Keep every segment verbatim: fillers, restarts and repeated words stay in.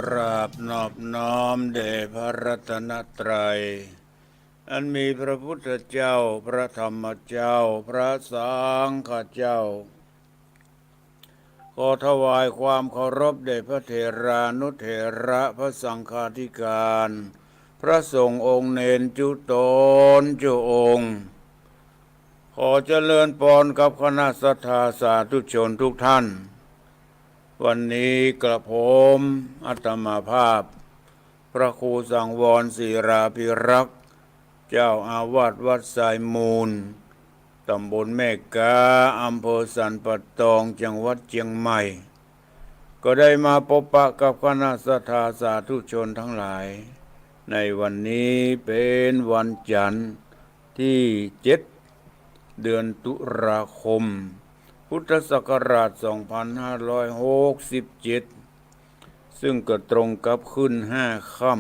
กราบนอบน้อมแด่พระรัตนตรัย อันมีพระพุทธเจ้า พระธรรมเจ้า พระสังฆเจ้า ขอถวายความเคารพแด่พระเถรานุเถระ พระสังฆาธิการ พระสงฆ์องค์เณรจุ๊ต๋นจุ๊องค์ ขอเจริญปอนกับคณะศรัทธาสาธุชนทุกท่าน วันนี้กระผมอาตมาภาพ พระครูสังวรศิลาภิรักษ์ เจ้าอาวาสวัดทรายมูล ตำบลแม่ก๊า อำเภอสันป่าตอง จังหวัดเชียงใหม่ ก็ได้มาปะปะกับคณะศรัทธาสาธุชนทั้งหลาย ในวันนี้เป๋นวันจันทร์ตี้เจ็ด เดือนตุลาคม พุทธศักราชสองพันห้าร้อยหกสิบเจ็ด ซึ่งก็ตรงกับขึ้นห้าค่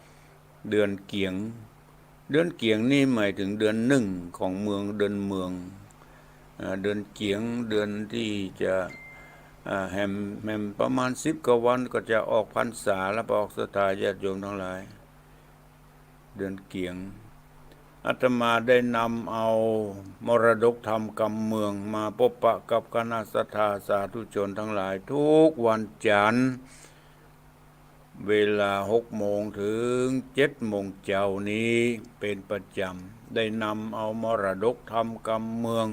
ำ เดือนเกี๋ยง เดือนเกี๋ยงนี่หมายเถิงเดือนนึ่งของเมือง เดือนเมือง อ่า เดือนเกี๋ยง เดือนตี้จะ อ่า แหม แหมประมาณสิบกว่าวันก็จะออกพรรษาแล้ว ปะออกศรัทธาญาติโยมทั้งหลาย เดือนเกี๋ยง อาตมาได้นำเอามรดกธรรมกำเมืองมาปะปะกับคณะศรัทธาสาธุชนทั้งหลายทุกวันจันทร์ เวลาหกโมงเถิงเจ็ดโมงเจ๊านี้เป๋นประจ๋ำ ได้นำเอามรดกธรรมกำเมือง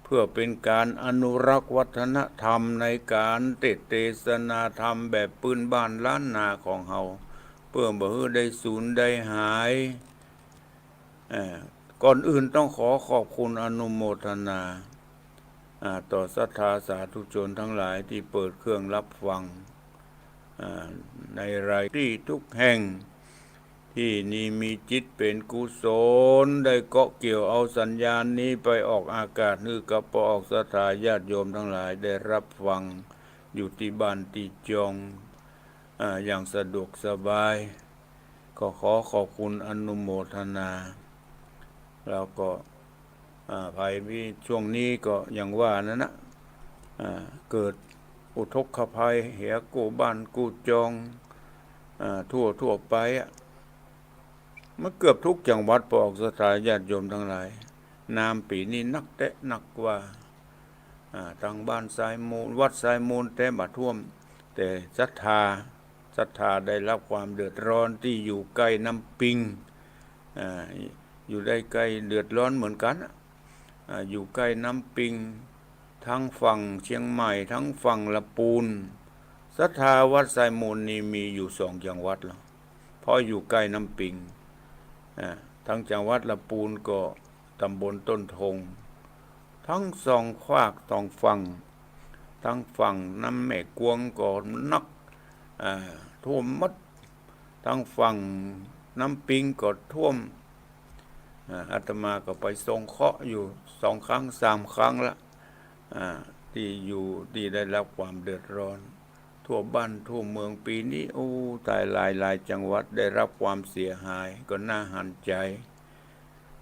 เพื่อเป๋นก๋านอนุรักษ์วัฒนธรรมในก๋านเตสน์เตสนาธรรมแบบปื้นบ้านล้านนาของเฮา เปื้อบ่หื้อได้สูญได้หาย เอ่อ ก่อนอื่นต้องขอขอบคุณอนุโมทนา อ่า ต่อศรัทธาสาธุชนทั้งหลายตี้เปิดเครื่องรับฟัง อ่า ในรายตี้ทุกแห่ง ตี้นี่มีจิตเป๋นกุศล ได้เกาะเกี่ยวเอาสัญญาณนี้ไปออกอากาศหื้อกับปะออกศรัทธาญาติโยมทั้งหลายได้รับฟังอยู่ตี้บ้านตี้จอง อ่า อย่างสะดวกสบาย ก็ขอขอบคุณอนุโมทนา แล้วก็ อ่า ภัยมีช่วงนี้ก็อย่างว่านั้นนะ อ่า เกิดอุทกภัย เหียกู้บ้านกู้จอง อ่า ทั่วทั่วไปอะ มันเกือบทุกจังหวัด ปะออกศรัทธาญาติโยมทั้งหลาย น้ำปี๋นี้นักแต๊นักว่า อ่า ตางบ้านทรายมูล วัดทรายมูลแต๊บ่ท่วม แต่ศรัทธา ศรัทธาได้รับความเดือดร้อนตี้อยู่ใก้น้ำปิง อ่า อยู่ได้ใก้เดือดร้อนเหมือนกั๋นอะ อ่า อยู่ใก้น้ำปิง ตางฝั่งเชียงใหม่ ตางฝั่งละปูน ศรัทธาวัดทรายมูลนี่มีอยู่สองจังหวัดแล้ว เพราะอยู่ใก้น้ำปิง อ่า ตางจังหวัดละปูนก็ตำบลต้นทง ตางสองฟากสองฝั่ง ตางฝั่งน้ำแม่กวงก็นัก อ่า ท่วมหมด ตางฝั่งน้ำปิงก็ท่วม อ่า อาตมาก็ไปสงเคราะห์อยู่สองครั้งสามครั้งละ อ่า ตี้อยู่ ตี้ได้รับความเดือดร้อน ทั่วบ้านทั่วเมืองปี๋นี้ โอ้ ตาย หลายหลายจังหวัดได้รับความเสียหาย ก็น่าหันใจ๋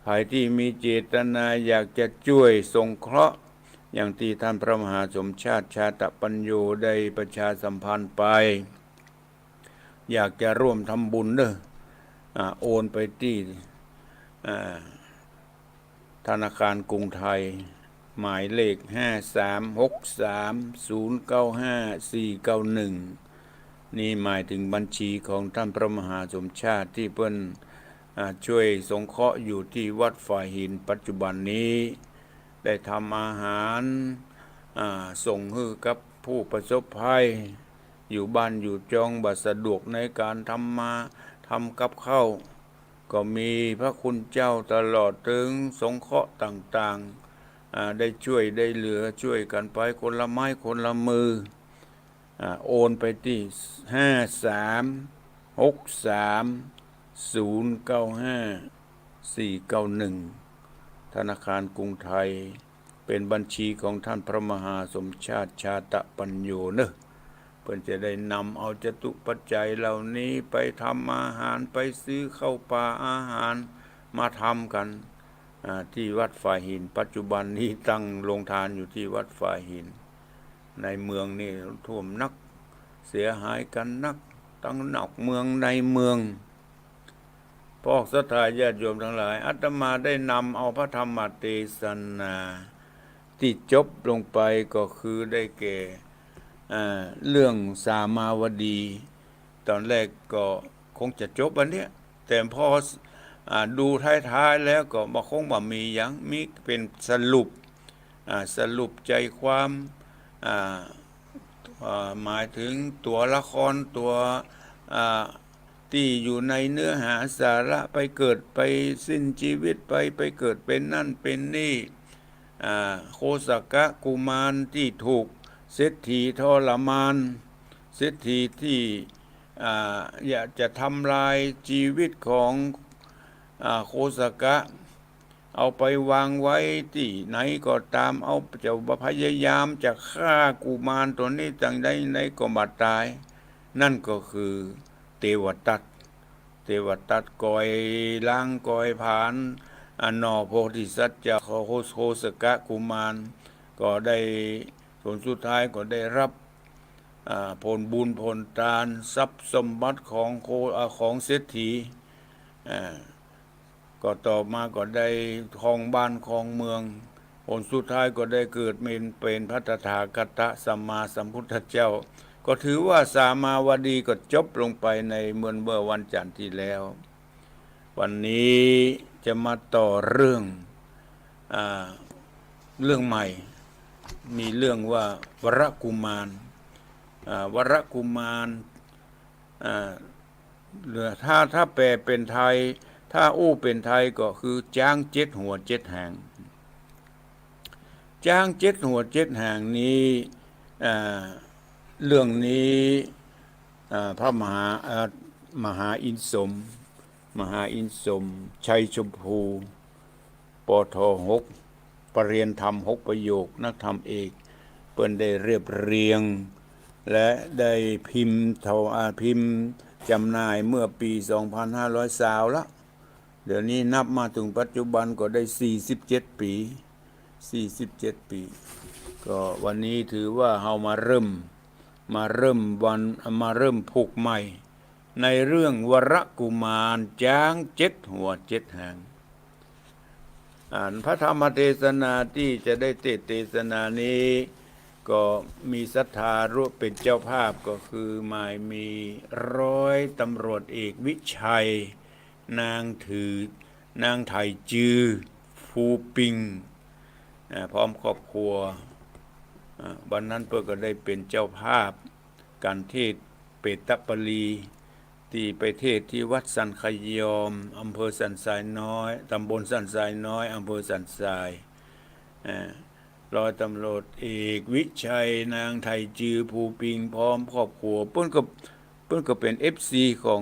ใผตี้มีเจตนาอยากจะจ้วยสงเคราะห์ อย่างตี้ท่านพระมหาสมชาติ ชาตปัญโญ ได้ประชาสัมพันธ์ไป อยากจะร่วมทำบุญเน่อ อ่า โอนไปตี้ อ่า ธนาคารกรุงไทย หมายเลข ห้าสามหกสามศูนย์เก้าห้าสี่เก้าหนึ่ง นี่หมายเถิงบัญชีของท่านพระมหาสมชาติตี้เปิ้น อ่า จ้วยสงเคราะห์อยู่ตี้วัดฝายหินปัจจุบันนี้ ได้ทำอาหาร อ่า ส่งหื้อกับผู้ประสบภัย อยู่บ้านอยู่จองบ่สะดวกในก๋านทำมา ทำกับข้าว ก็มีพระคุณเจ้าตลอดเถิงสงเคราะห์ต่างๆ อ่า ได้จ้วยได้เหลือ จ้วยกั๋นไปคนละไม้คนละมือ อ่า โอนไปตี้ ห้าสามหกสามศูนย์เก้าห้าสี่เก้าหนึ่ง ธนาคารกรุงไทย เป๋นบัญชีของท่านพระมหาสมชาติ ชาตปัญโญ เน่อ เปิ้นจะได้นำเอาจตุปัจจัยเหล่านี้ไปทำอาหาร ไปซื้อข้าวปลาอาหารมาทำกั๋น อ่า ตี้วัดฝายหิน ปัจจุบันนี้ตั้งโรงทานอยู่ตี้วัดฝายหิน ในเมืองนี่ท่วมนัก เสียหายกั๋นนัก ตังนอกเมืองในเมือง พวกศรัทธาญาติโยมทั้งหลาย อาตมาได้นำเอาพระธรรมเตสนาตี้จบลงไปก็คือได้แก่ อ่า เรื่องสามาวดี ตอนแรกก็คงจะจบอันเนี้ย แต่พอ อ่า ดูท้ายๆ แล้วก็บ่คงบ่มีหยัง มีเป๋นสรุป อ่า สรุปใจความ อ่า อ่า หมายถึงตั๋วละครตั๋ว อ่า ตี้อยู่ในเนื้อหาสาระ ไปเกิดไปสิ้นจีวิตไป ไปเกิดเป๋นนั่นเป๋นนี่ อ่า โคสกกุมารตี้ถูกเศรษฐีทรมาน เศรษฐีตี้ อ่า อยากจะทำลายจีวิตของ อ่า โคสกะ เอาไปวางไว้ตี้ไหนก็ต๋าม เอาจะพยายามจะฆ่ากุมารตั๋วนี้จั่งใดไหนก็บ่ต๋าย นั่นก็คือเตวทัต เตวทัตกอยล้างกอยผลาญ อ่า หน่อโพธิสัตว์เจ้าโคสกะกุมาร ก็ได้ ผลสุดท้ายก็ได้รับ อ่า ผลบุญผลตาน ทรัพย์สมบัติของโค อ่า ของเศรษฐี อ่า ก็ต่อมาก็ได้ครองบ้านครองเมือง ผลสุดท้ายก็ได้เกิดเป๋น เป๋นพระตถาคตสัมมาสัมพุทธเจ้า ก็ถือว่าสามาวดีก็จบลงไปในเมื่อ เมื่อวันจันทร์ตี้แล้ว วันนี้จะมาต่อเรื่อง อ่า เรื่องใหม่ มีเรื่องว่าวรกุมาร อ่า วรกุมาร อ่า หรือถ้า ถ้าแปลเป๋นไทย ถ้าอู้เป๋นไทยก็คือจ๊างเจ็ดหัวเจ็ดหาง จ๊างเจ็ดหัวเจ็ดหางนี้ อ่า เรื่องนี้ อ่า พระมหา อ่า มหาอินทร์สม มหาอินทร์สม ชัยชมพู ปทหก ประเรียนธรรมหกประโยค นักธรรมเอก เปิ้นได้เรียบเรียง และได้พิมพ์ถวา อ่า พิมพ์จ๋ำหน่ายเมื่อปี๋สองพันห้าร้อยซาวละ เดี๋ยวนี้นับมาเถิงปัจจุบันก็ได้สี่สิบเจ็ดปี๋ สี่สิบเจ็ดปี๋ ก็วันนี้ถือว่าเฮามาเริ่ม มาเริ่มวัน มาเริ่มผูกใหม่ ในเรื่องวรกุมารจ๊างเจ็ดหัวเจ็ดหาง อันพระธรรมเตสนาตี้จะได้เตสน์เตสนานี้ ก็มีศรัทธาร่วมเป๋นเจ้าภาพก็คือหมายมีร้อยตำรวจเอกวิชัย นางถือ นางไถจือ ภูปิง อ่า พร้อมครอบครัว อ่า วันนั้นเปิ้นก็ได้เป๋นเจ้าภาพก๋านเทศน์เปตตปลี ตี้ไปเทศน์ตี้วัดสันขยอม อำเภอสันทรายน้อย ตำบลสันทรายน้อย อำเภอสันทราย อ่า ร้อยตำรวจเอกวิชัย นางไถจือ ภูปิง พร้อมครอบครัว เปิ้นก็ เปิ้นก็เป๋นเอฟซีของ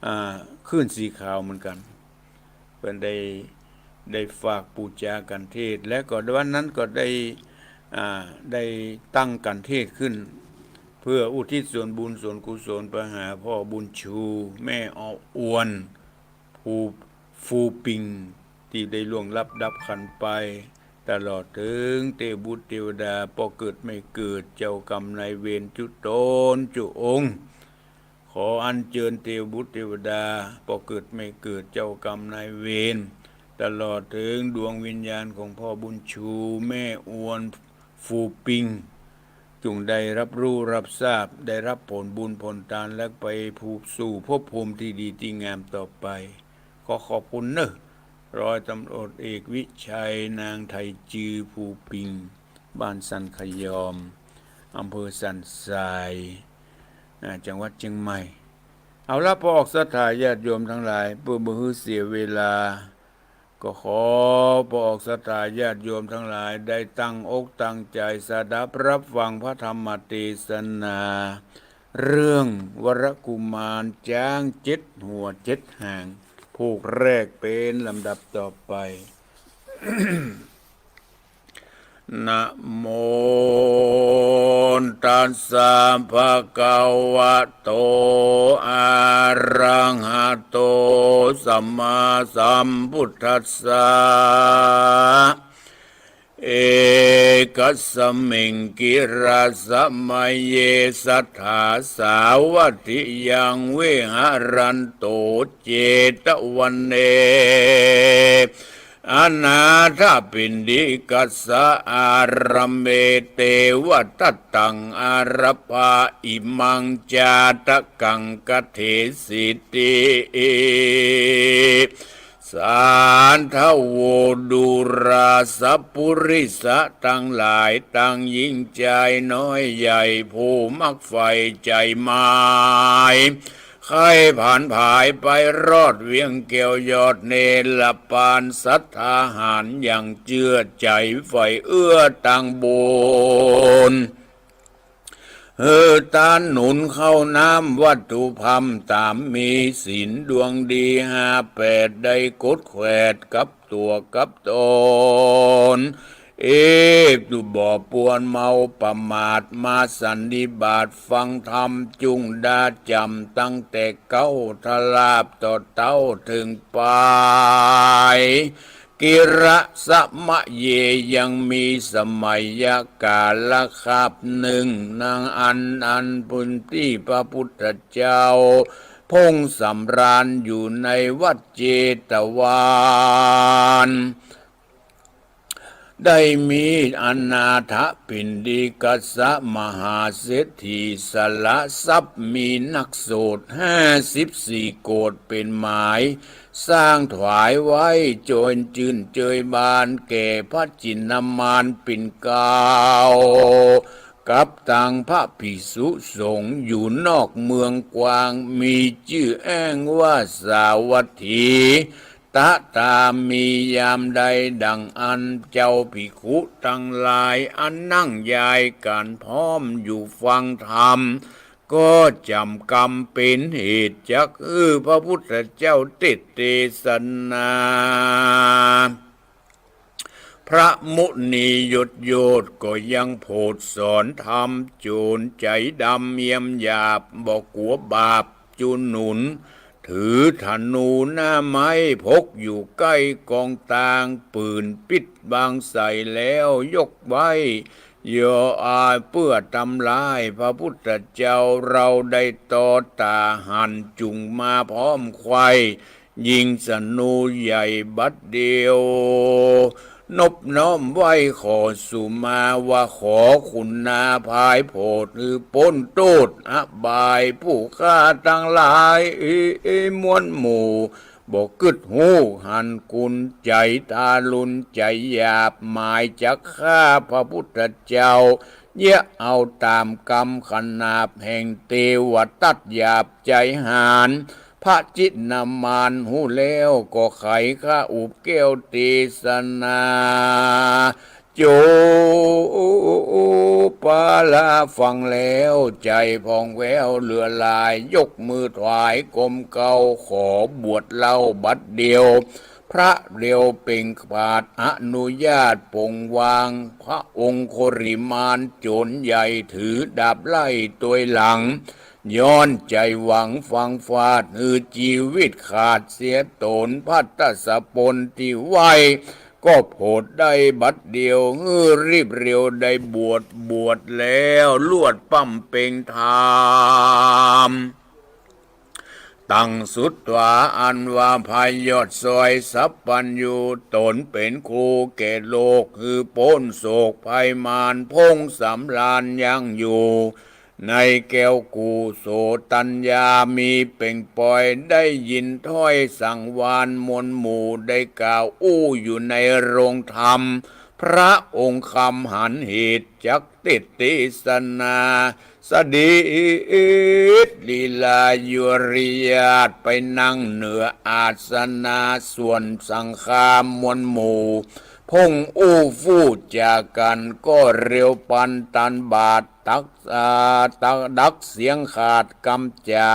อ่า คลื่นสีขาวเหมือนกั๋น เปิ้นได้ ได้ฝากปู๋จาก๋านเทศน์ และก็วันนั้นก็ได้ อ่า ได้ตั้งก๋านเทศน์ขึ้น เพื่ออุทิศส่วนบุญส่วนกุศลไปหาป้อบุญชู แม่อวน ภู ภูปิง ตี้ได้ล่วงลับดับขันธ์ไป ตลอดเถิงเตวบุตรเตวดา ป้อเกิดแม่เกิด เจ้ากรรมนายเวรจุ๊ต๋นจุ๊องค์ ขออัญเจิญเตวบุตรเตวดา ป้อเกิดแม่เกิด เจ้ากรรมนายเวร ตลอดเถิงดวงวิญญาณของป้อบุญชู แม่อวน ภูปิง จุ่งได้ฮับฮู้ฮับซาบ ได้ฮับผลบุญผลตาน และไปสู่ภพภูมิตี้ดีตี้งามต่อไป ขอขอบคุณเนาะ ร้อยตำรวจเอกวิชัย นางไถจือ ภูปิง บ้านสันขยอม อำเภอสันทราย อ่า จังหวัดเจียงใหม่ เอาละ ป้อออกศรัทธาญาติโยมตังหลาย เปื้อบ่หื้อเสียเวลา ก็ขอป้อออกศรัทธาญาติโยมตังหลาย ได้ตั้งอกตั้งใจ๋สดับฮับฟังพระธรรมเตสนา เรื่องวรกุมารจ๊างเจ็ดหัวเจ็ดหาง ผูกแรกเป๋นลำดับต่อไป นะโม ตัสสะ ภะคะวะโต อะระหะโต สัมมาสัมพุทธัสสะ เอ กัสมิงกิราสมะเย สัตถาสาวัตถิยัง วิหะรันโต เจตวะเน อนาถปิณฑิกัสสะอารามเม เตวะทัตตังอารัปปา อิมังจาตะกังกะเถสิติ สาธโว ดูราสะปุริสะตังหลาย ตังหญิงจายน้อยใหญ่ ผู้มักใฝ่ใจ๋หมาย ใค่ผานผายไปรอดเวียงแก้วยอดเนรปาน สัตถาหาญยังเจื้อใจ๋ใฝ่เอื้อตางบุญ หื้อตานหนุนข้าวน้ำวัตถุพัม ต๋ามมีศีลดวงดีห้าแปด ได้กดแขวดกับตั๋วกับต๋น เอฟ บ่ปวนเมาประมาท มาสันนิบาตฟังธรรม จุ่งดาจ๋ำตั้งแต่เก๊า ทราบต่อเต๊าเถิงปาย กิระสมะเย ยังมีสมัยกาลคาบนึ่ง นางอัน อันปุณตี้พระพุทธเจ้า พงสำราญอยู่ในวัดเจตวัน ได้มีอนาถปิณฑิกัสสะมหาเศรษฐี สละทรัพย์มีนักโสดห้าสิบสี่โกฏเป็นหมาย สร้างถวายไว้จนจื้นเจยบานแก่พระจินนามารปิ่นเกล้า กับตังพระภิกษุสงฆ์อยู่นอกเมืองกว้าง มีจื้อแอ้งว่าสาวัตถี ตะตามียามใดดังอั้น เจ้าภิกขุตังหลายอันนั่งยายกั๋นพร้อมอยู่ฟังธรรม ก็จ๋ำกำเป๋นเหตุจักหื้อพระพุทธเจ้าเตสน์เตสนา พระมุนียศยศก็ยังโผดสอนธรรม โจรใจ๋ดำเยี่ยมหยาบ บ่กั๋วบาป จุหนุน ถือธนูหน้าไม้ พกอยู่ใก้กองตาง ปืนปิดบังใส่แล้วยกไว้ ย่ออาเปื้อตำลาย พระพุทธเจ้าเราได้ต่อต๋าหัน จุ่งมาพร้อมใคว่ ยิงธนูใหญ่บัดเดียว นบน้อมไหว้ขอสุมาว่า ขอคุณนาพายโผดหื้อป๊นโต้ษอบาย ผู้ข้าตังหลายมวลหมู่ บ่กึ๊ดฮู้หันกุณ ใจ๋ต๋ารุณใจ๋หยาบ หมายจักฆ่าพระพุทธเจ้า เยียะเอาต๋ามกำขนาบแห่งเตวทัตหยาบใจ๋หาญ พระจินนามารฮู้แล้วก็ไขข้าอุบแก้วเตสนา โจปาละฟังแล้วใจ๋ผ่องแผ้วเหลือหลาย ยกมือถวายกรมเกล้า ขอบวชเล่าบัดเดียว พระเดียวเป่งปราดอนุญาตปลงวาง พระองคุริมานโจรใหญ่ถือดาบไล่ตวยหลัง ย้อนใจ๋หวังฟังฟาดหื้อจีวิตขาดเสียตน พระทศพลตี้ไหว้ก็โผดได้บัดเดียว หื้อรีบเร็วได้บวช บวชแล้วลวดบำเพ็งธรรม ตังสุตวาอันว่าพระยอดซ้อยสัพพัญญู ต๋นเป๋นครูแก่โลก หื้อป๊นโศกภัยมาร พงสำราญยังอยู่ ในแก้วกุโสตัญญามีเป่งปอย ได้ยินถ้อยสังวานมวลหมู่ ได้กล่าวอู้อยู่ในโรงธรรม พระองค์คำหันเหตุจักเตสน์เตสนา เสด็จลีลายุริยาตไปนั่งเหนืออาสนะ ส่วนสังฆามวลหมู่ พงอู้ฟู่จากั๋น ก็เร็วปานตันบาด ตัก อ่า ตักดักเสียงขาดกำจา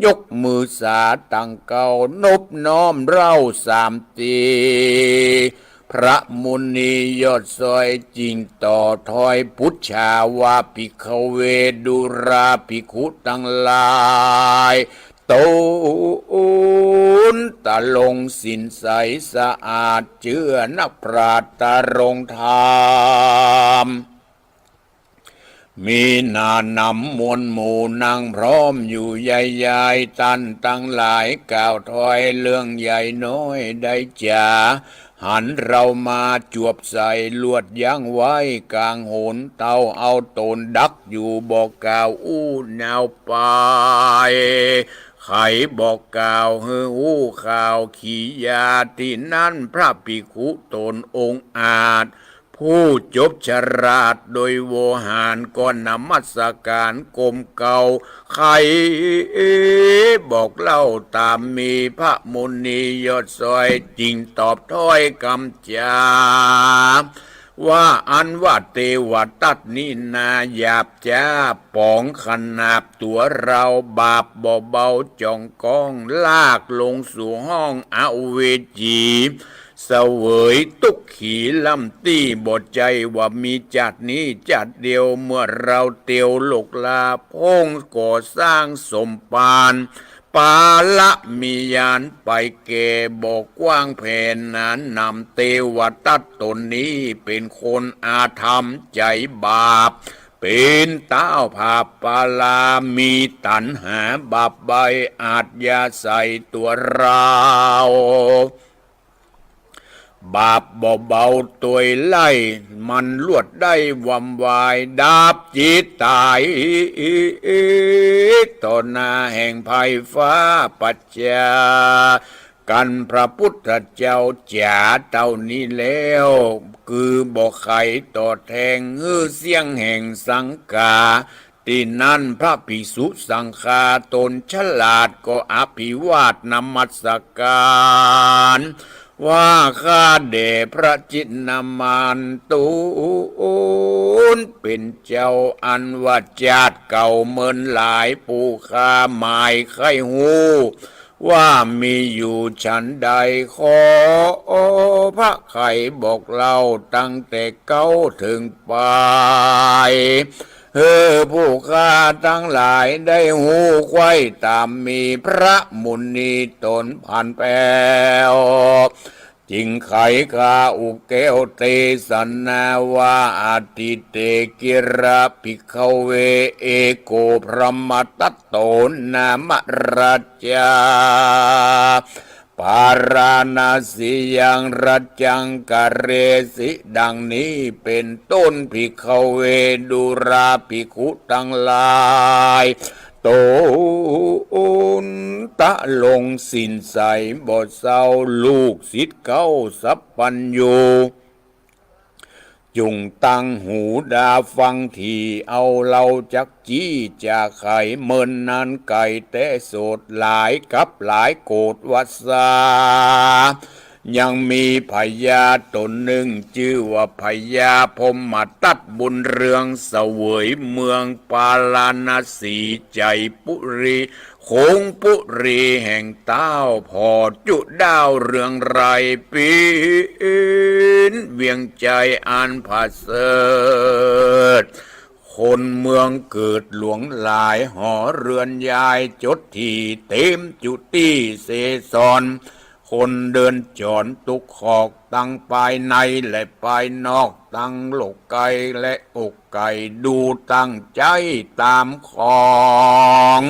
ยกมือสาตังเกล้านบน้อมเล่าสามตี พระมุนียอดซ้อยจึงต่อถ้อยปุจฉาว่า ภิกขเว ดูราภิกขุตังหลาย ต๋นตะลงศีลใสสะอาด เจื้อนักปราชญ์ตะลงธรรม มีหน้านำมวลหมู่นั่งพร้อมอยู่ใหญ่ๆ ต้านตังหลายกล่าวถ้อยเรื่องใหญ่น้อยได้จ๋า หันเฮามาจวบใส่ลวดยั้งไว้ก๋างหน เต้าเอาต๋นดักอยู่บ่กล่าวอู้นาวไป ใค่บ่กล่าวหื้ออู้ข่าวขียา ตี้นั้นพระภิกขุต๋นองอาจ ผู้จบฉลาดโดยวหารก็นมัสก๋านก้มเกล้า ใค่บอกเล่าต๋ามมี พระมุนียอดซอยจึงตอบถ้อยกำจ๋า ว่าอันว่าเตวทัตนี้นาหยาบจ๊า ป๋องขนาบตั๋วเฮา บาปบ่เบาจ๋องก้อง ลากลงสู่ห้องอเวจี เสวยตุ๊กขีล้ำตี้ บ่ใจ้ว่ามีจาตินี้จาติเดียว เมื่อเฮาเตียวโลกลา พงก่อสร้างสมภาร ปาระมียานไปแก่ บ่กว้างแผ่หนาหนำ เตวทัตต๋นนี้เป๋นคนอาธรรมใจ๋บาป เป๋นต้าวผาปปารา มีตัณหาบาปใบ้อาชญาใส่ตั๋วเฮา บาปบ่เบาตวยไล่ มันลวดได้วำวาย ดาบจิตต๋าย ต่อหน้าแห่งไพร่ฟ้าปัจจา กั๋นพระปุทธเจ้าจ๋า เต้านี้แล้ว กือบ่ไขต่อแทง หื้อเสี้ยงแห่งสังฆา ตี้นั้นพระภิกษุสังฆาต๋นฉลาดก็อภิวาทนมัสก๋าน ว่าข้าแด่พระจินนามานต๋นเป๋นเจ้า อันว่าจาติเก่าเมินหลาย ผู้ข้าหมายใค่ฮู้ ว่ามีอยู่ฉันใด ขอพระไขบอกเล่าตั้งแต่เก๊าเถิงปาย หื้อผู้ข้าตังหลายได้ฮู้ไขว้ต๋ามมี พระมุนีต๋นผ่านแป๋ว จึงไขคาอุแก้วเตสนาว่า อทิเต กิระ ภิกขเว เอโก พรหมทัตโต นามราชา ปาราณสียัง รัจจังกะเรสิ ดังนี้เป๋นต้น ภิกขเว ดูราภิกขุตังหลาย ต๋นตะลงศีลใสบ่เศร้า ลูกศิษย์เก๊าสัพพัญญู จุ่งตั้งหูดาฟังถี่ เอาเฮาจักจี้จ๋าไข เมินนานไก๋แต๊โสต หลายกัปหลายโกฏวาสา ยังมีพญาต๋นนึ่ง จื้อว่าพญาพรหมทัตบุญเรือง เสวยเมืองปาราณสี ใจ๋ปุรี ขงปุรีแห่งต้าวผ่อจุด้าวเรืองไรง เป๋นเวียงใจ๋อันผะเสริฐ คนเมืองเกิดหลวงหลาย หอเฮือนยายจดถี่ เต๋มจุตี้เสฉวน คนเดินจ๋รตุ๊กขอก ตังปายในและปายนอก ตังโลกไก๋และอกไก๋ ดูตั้งใจ๊ต๋ามของ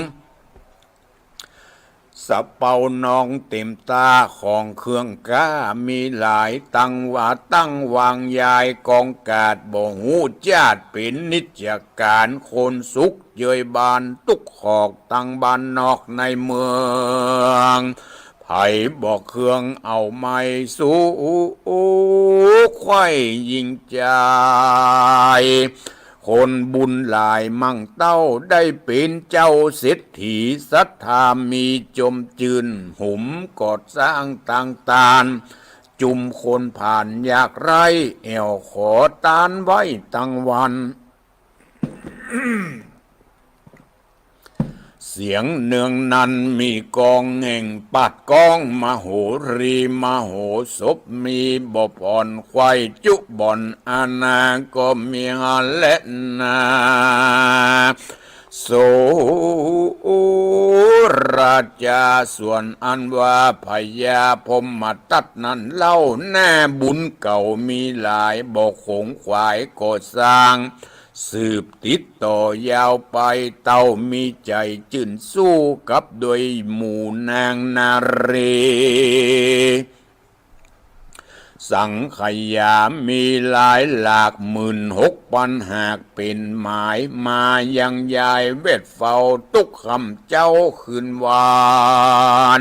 สะเปาน้องเต๋มต้า ของเครื่องก้ามีหลาย ตังว่าตั้งวางยายก๋องก๋าด บ่ฮู้จาติเป๋นนิจก๋าน คนสุขเยยบานตุ๊กขอก ตังบ้านนอกในเมือง ไผบ่เคืองเอาไม้สู้ไขว้ยิ่งใจ๋ คนบุญหลายมั่งเต้า ได้เป๋นเจ้าเศรษฐี ศรัทธามีจมจื้น หุมก่อสร้างตังตาน จุมคนผ่านยากไร้ แอ่วขอตานไว้ตังวัน เสียงเนืองนันมีกองแห่งปาดก้อง มโหรีมโหสถ มีบ่ผ่อนไขว่จุบ่อนอาณาก็มีหั้นแลนา โสราจา ส่วนอันว่าพญาพรหมทัตนั้นเล่า หน้าบุญเก่ามีหลาย บ่ขงขวายก่อสร้าง สืบติดต่อยาวไป เต้ามีใจ๋จื้นสู้กับด้วยหมู่นางนารี สังขยามีหลายหลากหมื่นหกปันหาก เป๋นหมายมายังยายเวทเฝ้าตุ๊กค่ำเจ๊าคืนวัน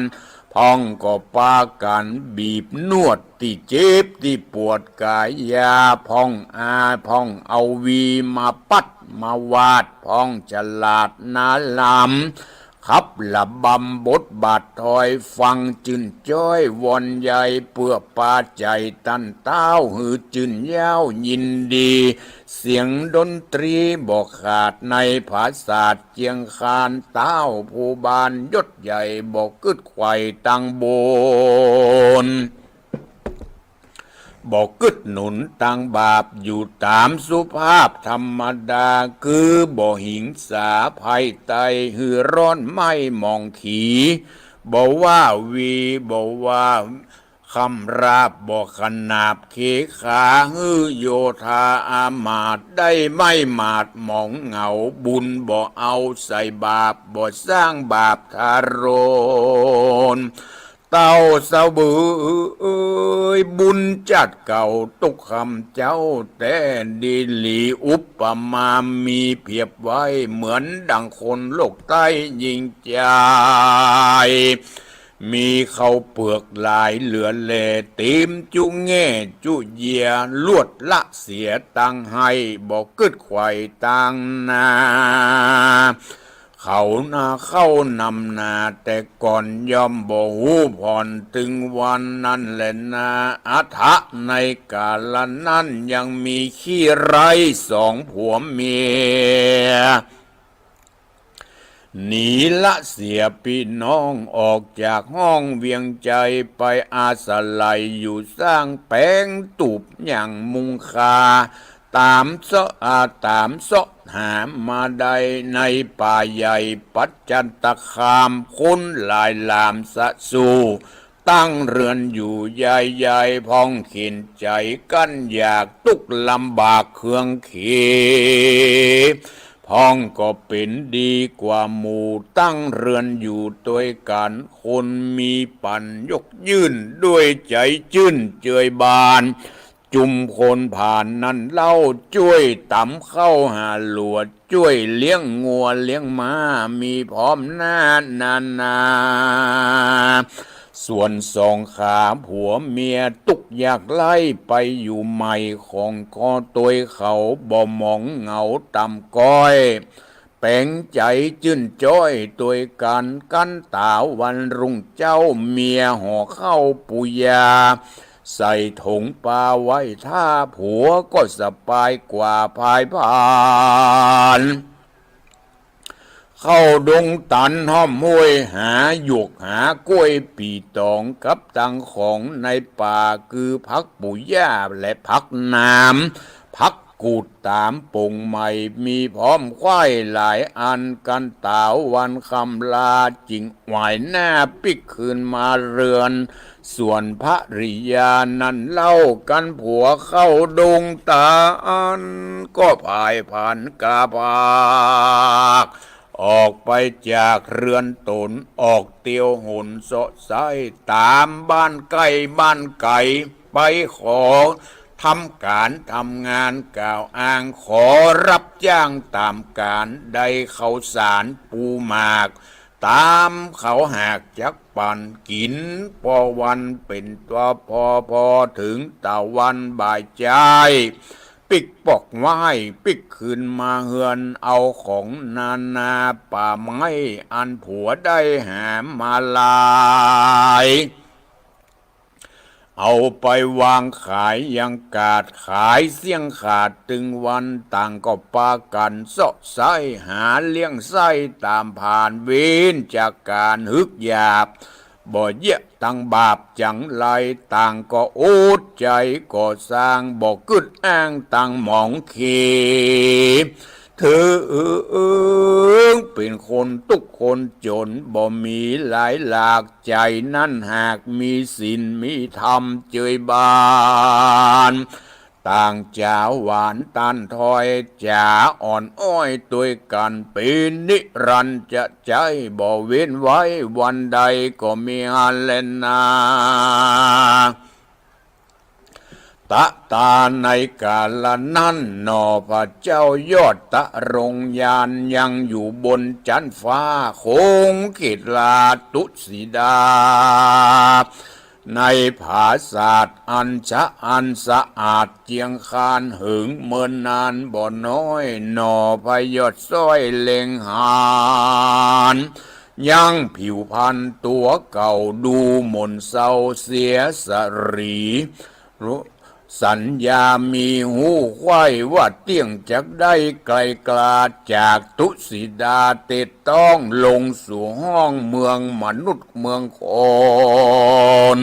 พ่องก็ปากั๋นบีบนวดตี้เจ็บตี้ปวดก๋าย ยาพ่องอา พ่องเอาวีมาปัดมาวาด พ่องฉลาดนาลำ ขับระบำบทบาทถอย ฟังจื้นจ้อยวอนใย เปื้อปาใจ๋ต้านเต๊าหื้อจื้นเย้ายินดี เสียงดนตรีบ่ขาดในผาสาทเจียงคาน เต๊าผู้บานยศใหญ่บ่กึ๊ดไขว่ตังบน บ่กึ๊ดหนุนตังบาป อยู่ต๋ามสุภาพธรรมดา คือบ่หิงสาภัยไต หื้อร้อนไหม้หมองขี บ่ว่าวี บ่ว่าค่ำราบ บ่ขนาบเคขา หื้อโยธาอามาตย์ได้ไหม้หมาดหมองเหงา บุญบ่เอาใส่บาป บ่สร้างบาปทารุณ เต้าเสวยบุญจาติเก่าตุ๊กค่ำเจ๊าแต๊ดีหลี อุปมามีเปรียบไว้ เหมือนดังคนโลกใต้ยิ่งใจ๋ มีข้าวเปือกหลายเหลือแล เต๋มจุแง่จุเยีย ลวดละเสียตังไฮ่ บ่กึ๊ดไขว่ตังนา เขานาเข้านำนาแต่ก่อน ย่อมบ่ฮู้ผ่อน ตึงวันนั้นแลนา อัฏฐะในกาละนั้น ยังมีขี้ไร้สองผัวเมีย หนีละเสียปี้น้อง ออกจากห้องเวียงไจ ไปอาศัยอยู่สร้างแป๋งตูบหยั่งมุงคา ต๋ามเซาะ อา ต๋ามเซาะหามาได้ในป่าใหญ่ปัจจันตคาม คนหลายหลามสะสู่ ตั้งเฮือนอยู่ใหญ่ๆ พ่องเข็ญใจ๋กั้นอยาก ตุ๊กข์ลำบากเคืองเข พ่องก็เป๋นดีกว่าหมู่ ตั้งเฮือนอยู่ตวยกั๋น คนมีปั๋นยกยื่น ด้วยใจ๋จื้นเจยบาน จุมคนผ่านนั้นเล่า จ้วยต๋ำข้าวหาหลัว จ้วยเลี้ยงงัวเลี้ยงม้า มีพร้อมหน้านานา ส่วนสองขาผัวเมียตุ๊กข์ยากไร้ ไปอยู่ใหม่ของกอตวยเขา บ่หมองเหงาต่ำก้อย แป๋งใจ๋จื้นจ้อยตวยกั๋น กั๋นต๋าวันรุ่งเจ๊า เมียห่อข้าวปูยา ใส่ถงปาไว้ถ้า ผัวก็สบายกว่าพายพาน เข้าดงตันห้อมห้วย หาหยวกหากล้วยปี่ต๋อง กับตังของในป่า คือผักปูย่าและผักหนาม ผักกูดต๋ามป่งใหม่ มีพร้อมไขว้หลายอัน กั๋นต๋าวันค่ำลา จึงหวายหน้าปิ๊กคืนมาเฮือน ส่วนภริยานั้นเล่า กั๋นผัวเข้าดงตัน ก็พายพานกาพาก ออกไปจากเฮือนต๋น ออกเตียวหนเซาะไซ้ ต๋ามบ้านใก้บ้านไก๋ ไปขอทำก๋านทำงานกล่าวอ้าง ขอรับจ้างต๋ามก๋าน ได้ข้าวสารปูหมาก ต๋ามเขาหากจักปั๋น กิ๋นปอวันเป๋นตั๋วผ่อ ผ่อเถิงตะวันบ่ายจ้าย ปิ๊กปอกไหว้ปิ๊กคืนมาเฮือน เอาของนานาป่าไม้ อันผัวได้หามาหลาย เอาไปวางขายยังกาด ขายเสี้ยงขาดตึงวัน ต่างก็ปากั๋นเซาะไซ้ หาเลี้ยงไส้ต๋ามผาน เว้นจากก๋านฮึกหยาบ บ่เยียะตังบาปจังไร ต่างก็อดใจ๋ก่อสร้าง บ่กึ๊ดอ้างตังหมองเข เถิงเป๋นคนตุ๊กข์คนจ๋น บ่มีหลายหลาก ใจ๋นั้นหากมีศีลมีธรรมเจยบ้าน ต่างจ๋าหวานต้านถ้อย จ๋าอ่อนอ้อยตวยกั๋น เป๋นนิรันดร์จะใจ๊ บ่เว้นไว้วันใดก็มีหั้นแลนา ตะตาในกาละนั้น หน่อพระเจ้ายอดตรงยาน ยังอยู่บนจั๊นฟ้า คงเขตราชตุสิดา ในผาสาทอันชะอันสะอาดเจียงคาน เหิงเมินนานบ่น้อย หน่อพระยอดซ้อยเล็งหัน ยังผิวพรรณตั๋วเก่า ดูหม่นเซาเสียสรี สัญญามีฮู้ใค่ว่าเตี้ยงจักได้ ไกลกล้าจากตุสิดา เตะต้องลงสู่ห้องเมืองมนุษย์เมืองคน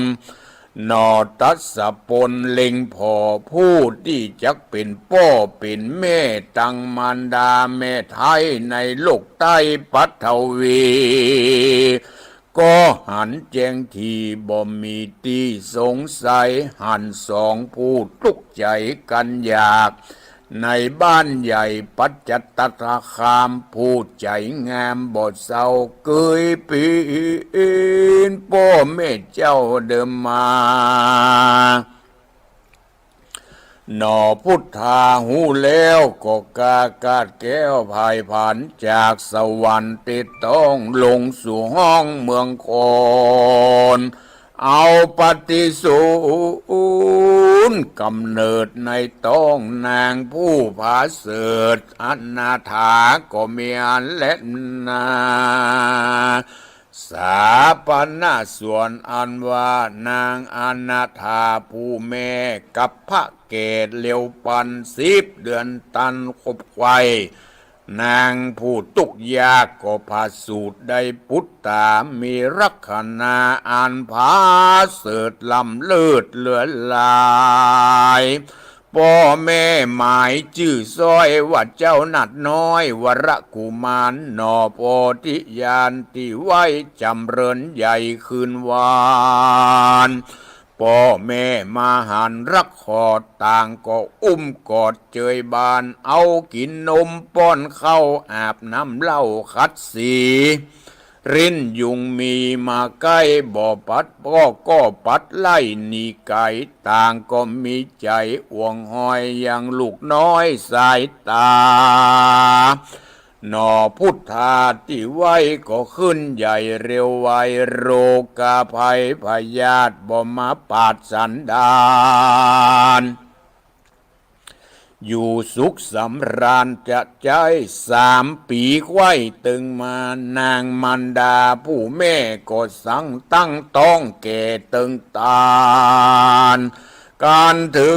หน่อทัศพลเล็งผ่อผู้ตี้จักเป๋นป้อเป๋นแม่ ตังมารดาแม่ไท้ในโลกใต้ปฐวี ก็หันแจ้งดีบ่มีตี้สงสัย หันสองผู้ตุ๊กข์ใจ๋กั๋นอยาก ในบ้านใหญ่ปัจจัตตคาม ผู้ใจ๋งามบ่เซาเกยเป๋นป้อแม่เจ้าเดิมมา หน่อพุทธาฮู้แล้วก็กล้ากาดแก้วผายผลาญจากสวรรค์ เตะต้องลงสู่ห้องเมืองคน เอาปฏิสูนกำเนิดในต้องนางผู้ผาเสริฐ อนาถาก็มีอันแลนา สาปนส่วนอันว่านางอนาถาผู้แม่ กัพพะเกศเร็วปานสิบเดือนตันคบไขว่ นางผู้ตุ๊กข์ยากก็ผาสูติได้ปุตตา มีลักขณะอันผาเสริฐล้ำเลิศเหลือหลาย ป้อแม่หมายจื้อซ้อยว่าเจ้านาถน้อย วรกุมาร หน่อโพธิญาณตี้ไหว้จ๋ำเริญใหญ่คืนวาน ป้อแม่มาหันรักขอด ต่างก็อุ้มกอดเจยบาน เอากิ๋นนมป้อนข้าวอาบน้ำเหล้าขัดสี ริ้นยุงมีมาใก้บ่ปัด ป้อก็ปัดไล่หนีไก๋ ต่างก็มีใจ๋อ่วงหอยยังลูกน้อยสายตา หน่อพุทธาตี้ไหว้ก็ขึ้นใหญ่เร็วไว โรคาภัยพยาธิบ่มาปาดสันดาน อยู่สุขสำราญจะใจ๊ สามปี๋ไขว่ตึงมา นางมารดาผู้แม่ก็สังตั้งต้องแก่เติงตาน ก๋านเถิ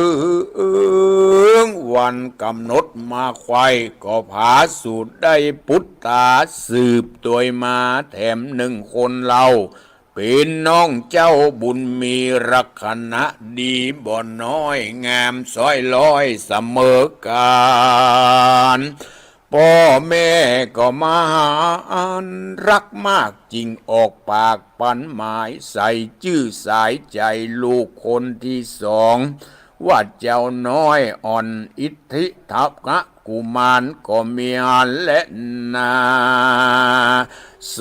งวันก๋ำหนดมาไขว่ ก็ผาสูติได้ปุตตาสืบตวยมาแถมนึ่งคนเล่า เป๋นน้องเจ้าบุญมีลักขณะดีบ่น้อย งามซ้อยร้อยเสมอกั๋น ป้อแม่ก็มาหันรักมาก จึงออกปากปันหมาย ใส่จื้อสายใจ๋ลูกคนตี้สอง ว่าเจ้าน้อยอ่อนอิทธิทัพพะกุมารก็มีอันแลนา โส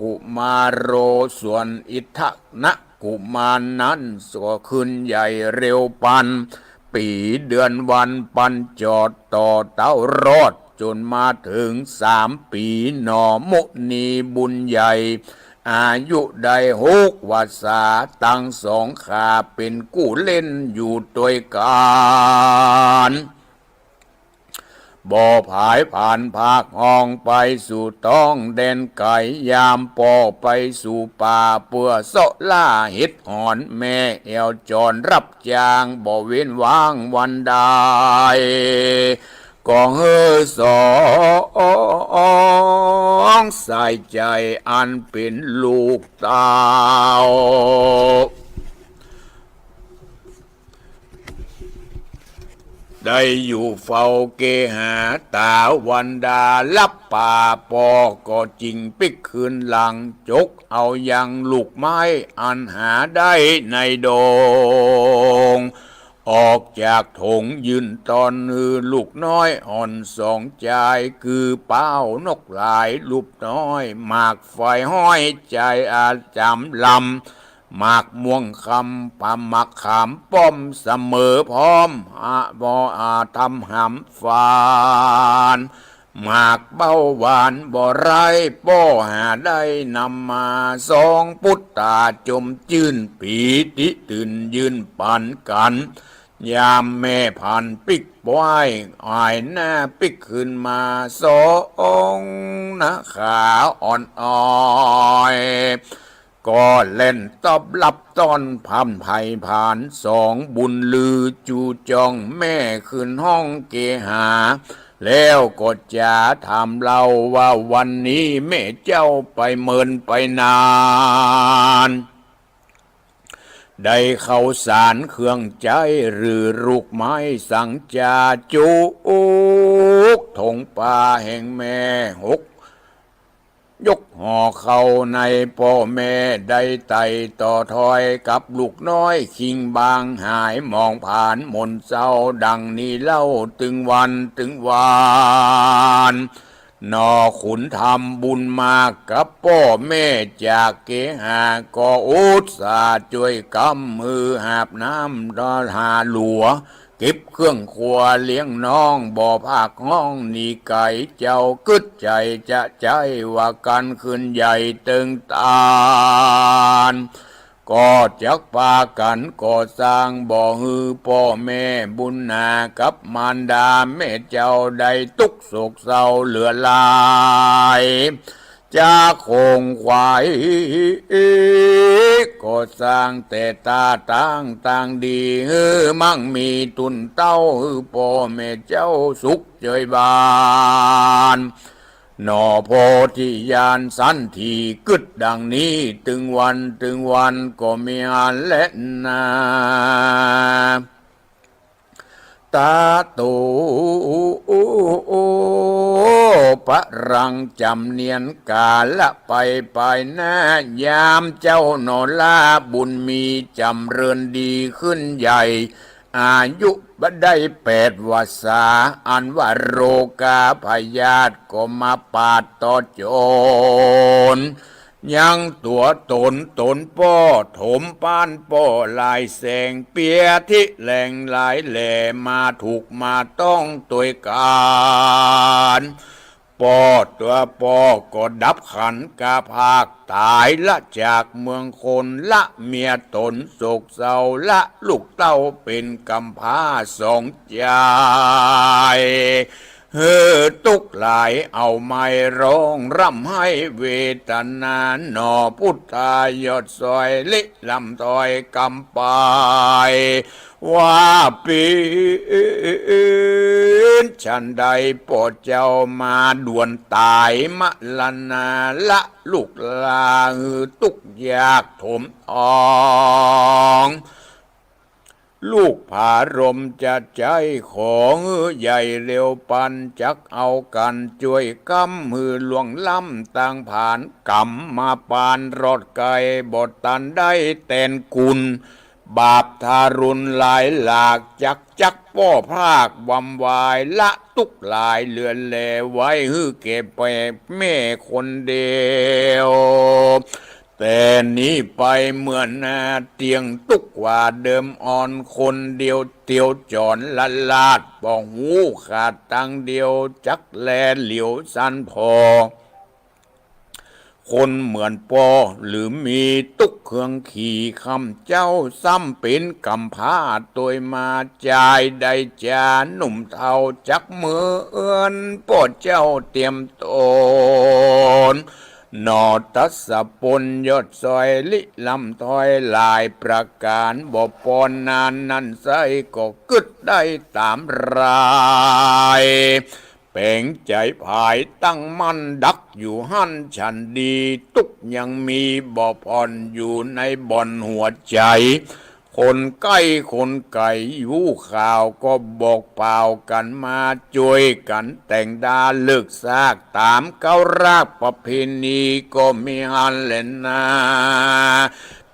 กุมาโร ส่วนอิทธนะกุมารนั้นก็ขึ้นใหญ่เร็วปันปี๋เดือนวันปันจอดต่อเต้ารอด จ๋นมาเถิงสามปี๋ หน่อมุนีบุญใหญ่ อายุได้หกวรรษา ตังสองขาเป๋นกู้เล่นอยู่ตวยกั๋น บ่ผายผลาญพากห้องไปสู่ต้องแดนไก๋ ยามป้อไปสู่ป่าเปื้อเซาะล่าเห็ดหอน แม่แอ่วจอนรับจ้างบ่เว้นว่างวันใด ก็หื้อสองสายใจ๋อันเป๋นลูกเต้า ได้อยู่เฝ้าเกหาต๋าวันดาลับป่า ป้อก็จึงปิ๊กคืนหลัง จกเอายังลูกไม้อันหาได้ในดง ออกจากถงยื่นต้อนหื้อลูกน้อยอ่อนสองจาย คือป้าวนกหลายลูกน้อย หมากฝอยห้อยจายอาจำลำ หมากม่วงคำ ปาหมากขามป้อมเสมอพร้อม อะ บ่อาธรรมหำฟาน หมากเบ้าหวานบ่ร้าย ป้อหาได้นำมาสอง ปุตตาจมจื้น ปีติตื่นยื่นปันกั๋น ยามแม่ผันปิ๊กป้อย อายหน้าปิ๊กคืนมาสอง นาขาอ่อนอ้อย ก็แล่นตอบรับต้อนพร่ำไพร่ผานสอง บุญลือจูจองแม่คืนห้องเกหา แล้วก็จ๋าถามเล่าว่า วันนี้แม่เจ้าไปเมินไปนาน ได้ข้าวสารเครื่องใจ๊หรือลูกไม้สังจ๋า จุกถงปาแห่งแม่หก ยกห่อข้าวใน ป้อแม่ได้ไต่ต่อถ้อยกับลูกน้อย คิงบางหายมองผานหม่นเศร้า ดังนี้เล่าตึงวันตึงวัน หน่อขุนทำบุญมากับป้อแม่จากเกหา ก็อุตส่าห์จ้วยกำมือหาบน้ำหาหลัว เก็บเครื่องครัวเลี้ยงน้อง บ่ปากฮ้องหนีไก๋ เจ้ากึ๊ดใจ๋จะใจ๊ว่ากั๋นคืนใหญ่เติงตาน ก็จักปากั๋นก่อสร้างบ่อหื้อป้อแม่บุญนากับมารดาแม่เจ้าได้ตุ๊กข์โศกเศร้าเหลือหลาย จากโขงขวาย ก่อสร้างแต่ต้าตั้งตางดี หื้อมั่งมีตุนเต้า หื้อป้อแม่เจ้าสุขเจยบาน หน่อโพธิญาณสันติกึ๊ดดังนี้ ตึงวันตึงวันก็มีอันแลนา ตาโต ปะรังจำเนียนกาละไปปายหน้า ยามเจ้าหน่อล่าบุญมีจ๋ำเริญดีขึ้นใหญ่ อายุบ่ได้แปดวรรษา อันว่าโรคาพยาธิก็มาปาดต่อจน ยังตั๋วต๋นต๋นป้อถมป้านป้อหลายแสง เปียธิแหลงหลายแหล่มาถูกมาต้องตวยกั๋น ป้อตั๋วป้อก็ดับขันกาพากต๋าย ละจากเมืองคน ละเมียต๋นโศกเศร้า ละลูกเต้าเป๋นกำพร้าสองจาย หื้อตุ๊กข์หลายเอาไม้ร้องร่ำไห้เวทนา หน่อปุทธายอดสอยลิลำถอยกำไป ว่าเป๋นฉันใดป้อเจ้ามาด่วนต๋ายมรณา ละลูกลาหื้อตุ๊กข์ยากถมทอง ลูกผารมจะใจ๊ของใหญ่เร็วปัน จักเอากั๋นจ้วยกำหื้อล่วงล้ำตางผาน ก๋ำมาปานรอดไก๋ บ่ตันได้แตนกุณ บาปทารุณหลายหลาก จักจักป้อพรากวำวาย ละตุ๊กข์หลายเหลือแลไว้ หื้อแก่แม่คนเดียว แต่นี้ไปเมื่อหน้าเตี้ยงตุ๊กข์กว่าเดิมอ่อน คนเดียวเตียวจ๋อนละลาด บ่ฮู้ขาดตางเดียว จักแลเหลียวสันผ่อ คนเหมือนป้อหรือมีตุ๊กข์เคืองขี่ ค่ำเจ๊าซ้ำเป๋นกำพร้าตวยมา จายได้จาหนุ่มเฒ่าจักเหมือนป้อเจ้าเตียมต๋น หน่อทัศพลยอดสอยลิลำถอยหลายประก๋าน บ่ปอนนานนั้นไส้ก็กึ๊ดได้ต๋ามราย แป๋งใจ๋ผายตั้งมั่นดักอยู่หั้นฉันดี ตุ๊กข์ยังมีบ่ผ่อนอยู่ในบ่อนหัวใจ๋ คนใก้คนไก๋ฮู้ข่าวก็บอกป่าวกั๋นมา จ้วยกั๋นแต่งดาเลิกซาก ต๋ามเก๊ารากประเพณีก็มีหั้นแลนา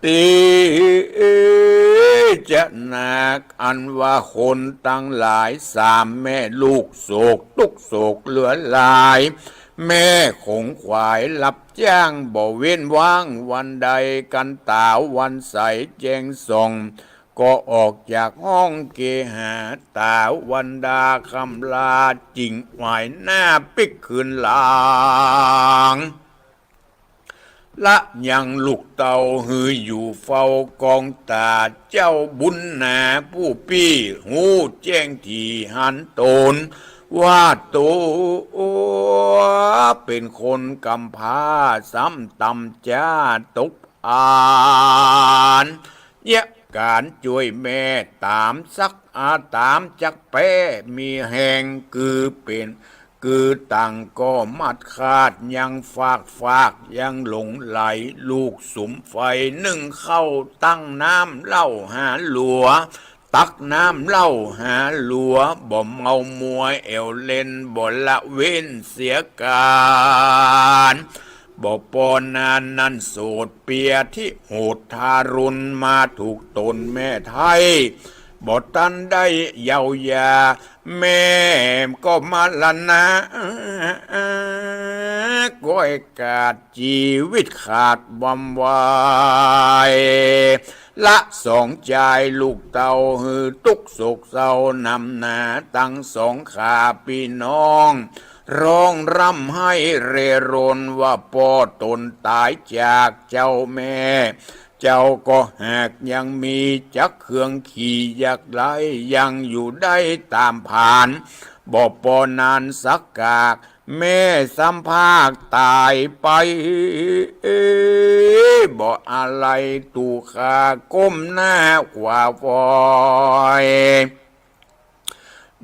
ตี้จะหนักอันว่าคนตังหลายสามแม่ลูก โศกตุ๊กข์โศกเหลือหลาย แม่ขงขวายฮับจ้าง บ่เว้นว่างวันใด กั๋นต๋าวันใสแจ้งส่อง ก็ออกจากห้องเกหา ต๋าวันดาค่ำลา จึงหวายหน้าปิ๊กคืนหลัง ละยังลูกเต้าหื้ออยู่เฝ้ากองต๋า เจ้าบุญนาผู้ปี้ ฮู้แจ้งถี่หันต๋น ว่าตั๋วเป๋นคนกำพร้า ซ้ำต่ำจ๊าตก อันเยียะก๋านจ้วยแม่ต๋ามสัก อา ต๋ามจักแป๊ มีแฮงกือเป๋น กือตังก็มัดขาด ยังฟากฟาก ยังหลงไหล ลูกสุมไฟนึ่งข้าว ตั้งน้ำเหล้าหาหลัว ตักน้ำเหล้าหาหลัว บ่เมามวยแอ่วเล่น บ่ละเว้นเสียก๋าน บ่ปอนานนั้นโสดเปีย ที่โหดทารุณ มาถูกต๋นแม่ไท้ บ่ตันได้เยียวยา แม่ก็มรณะ ก้อยกาด จีวิตขาดวำวาย ละสองจายลูกเต้า หื้อตุ๊กข์โศกเศร้านำหนา ตังสองข้าปี้น้อง ฮ้องร่ำไห้เร่รน ว่าป้อต๋นต๋ายจากเจ้าแม่ เจ้าก็หากยังมีจักเครื่องขี่ อยากไล่ยังอยู่ได้ต๋ามผาน บ่ปอนานสักกาก แม่ซ้ำพากต๋ายไป บ่อาลัย ตั๋วข้าก้มหน้าขวาฟอย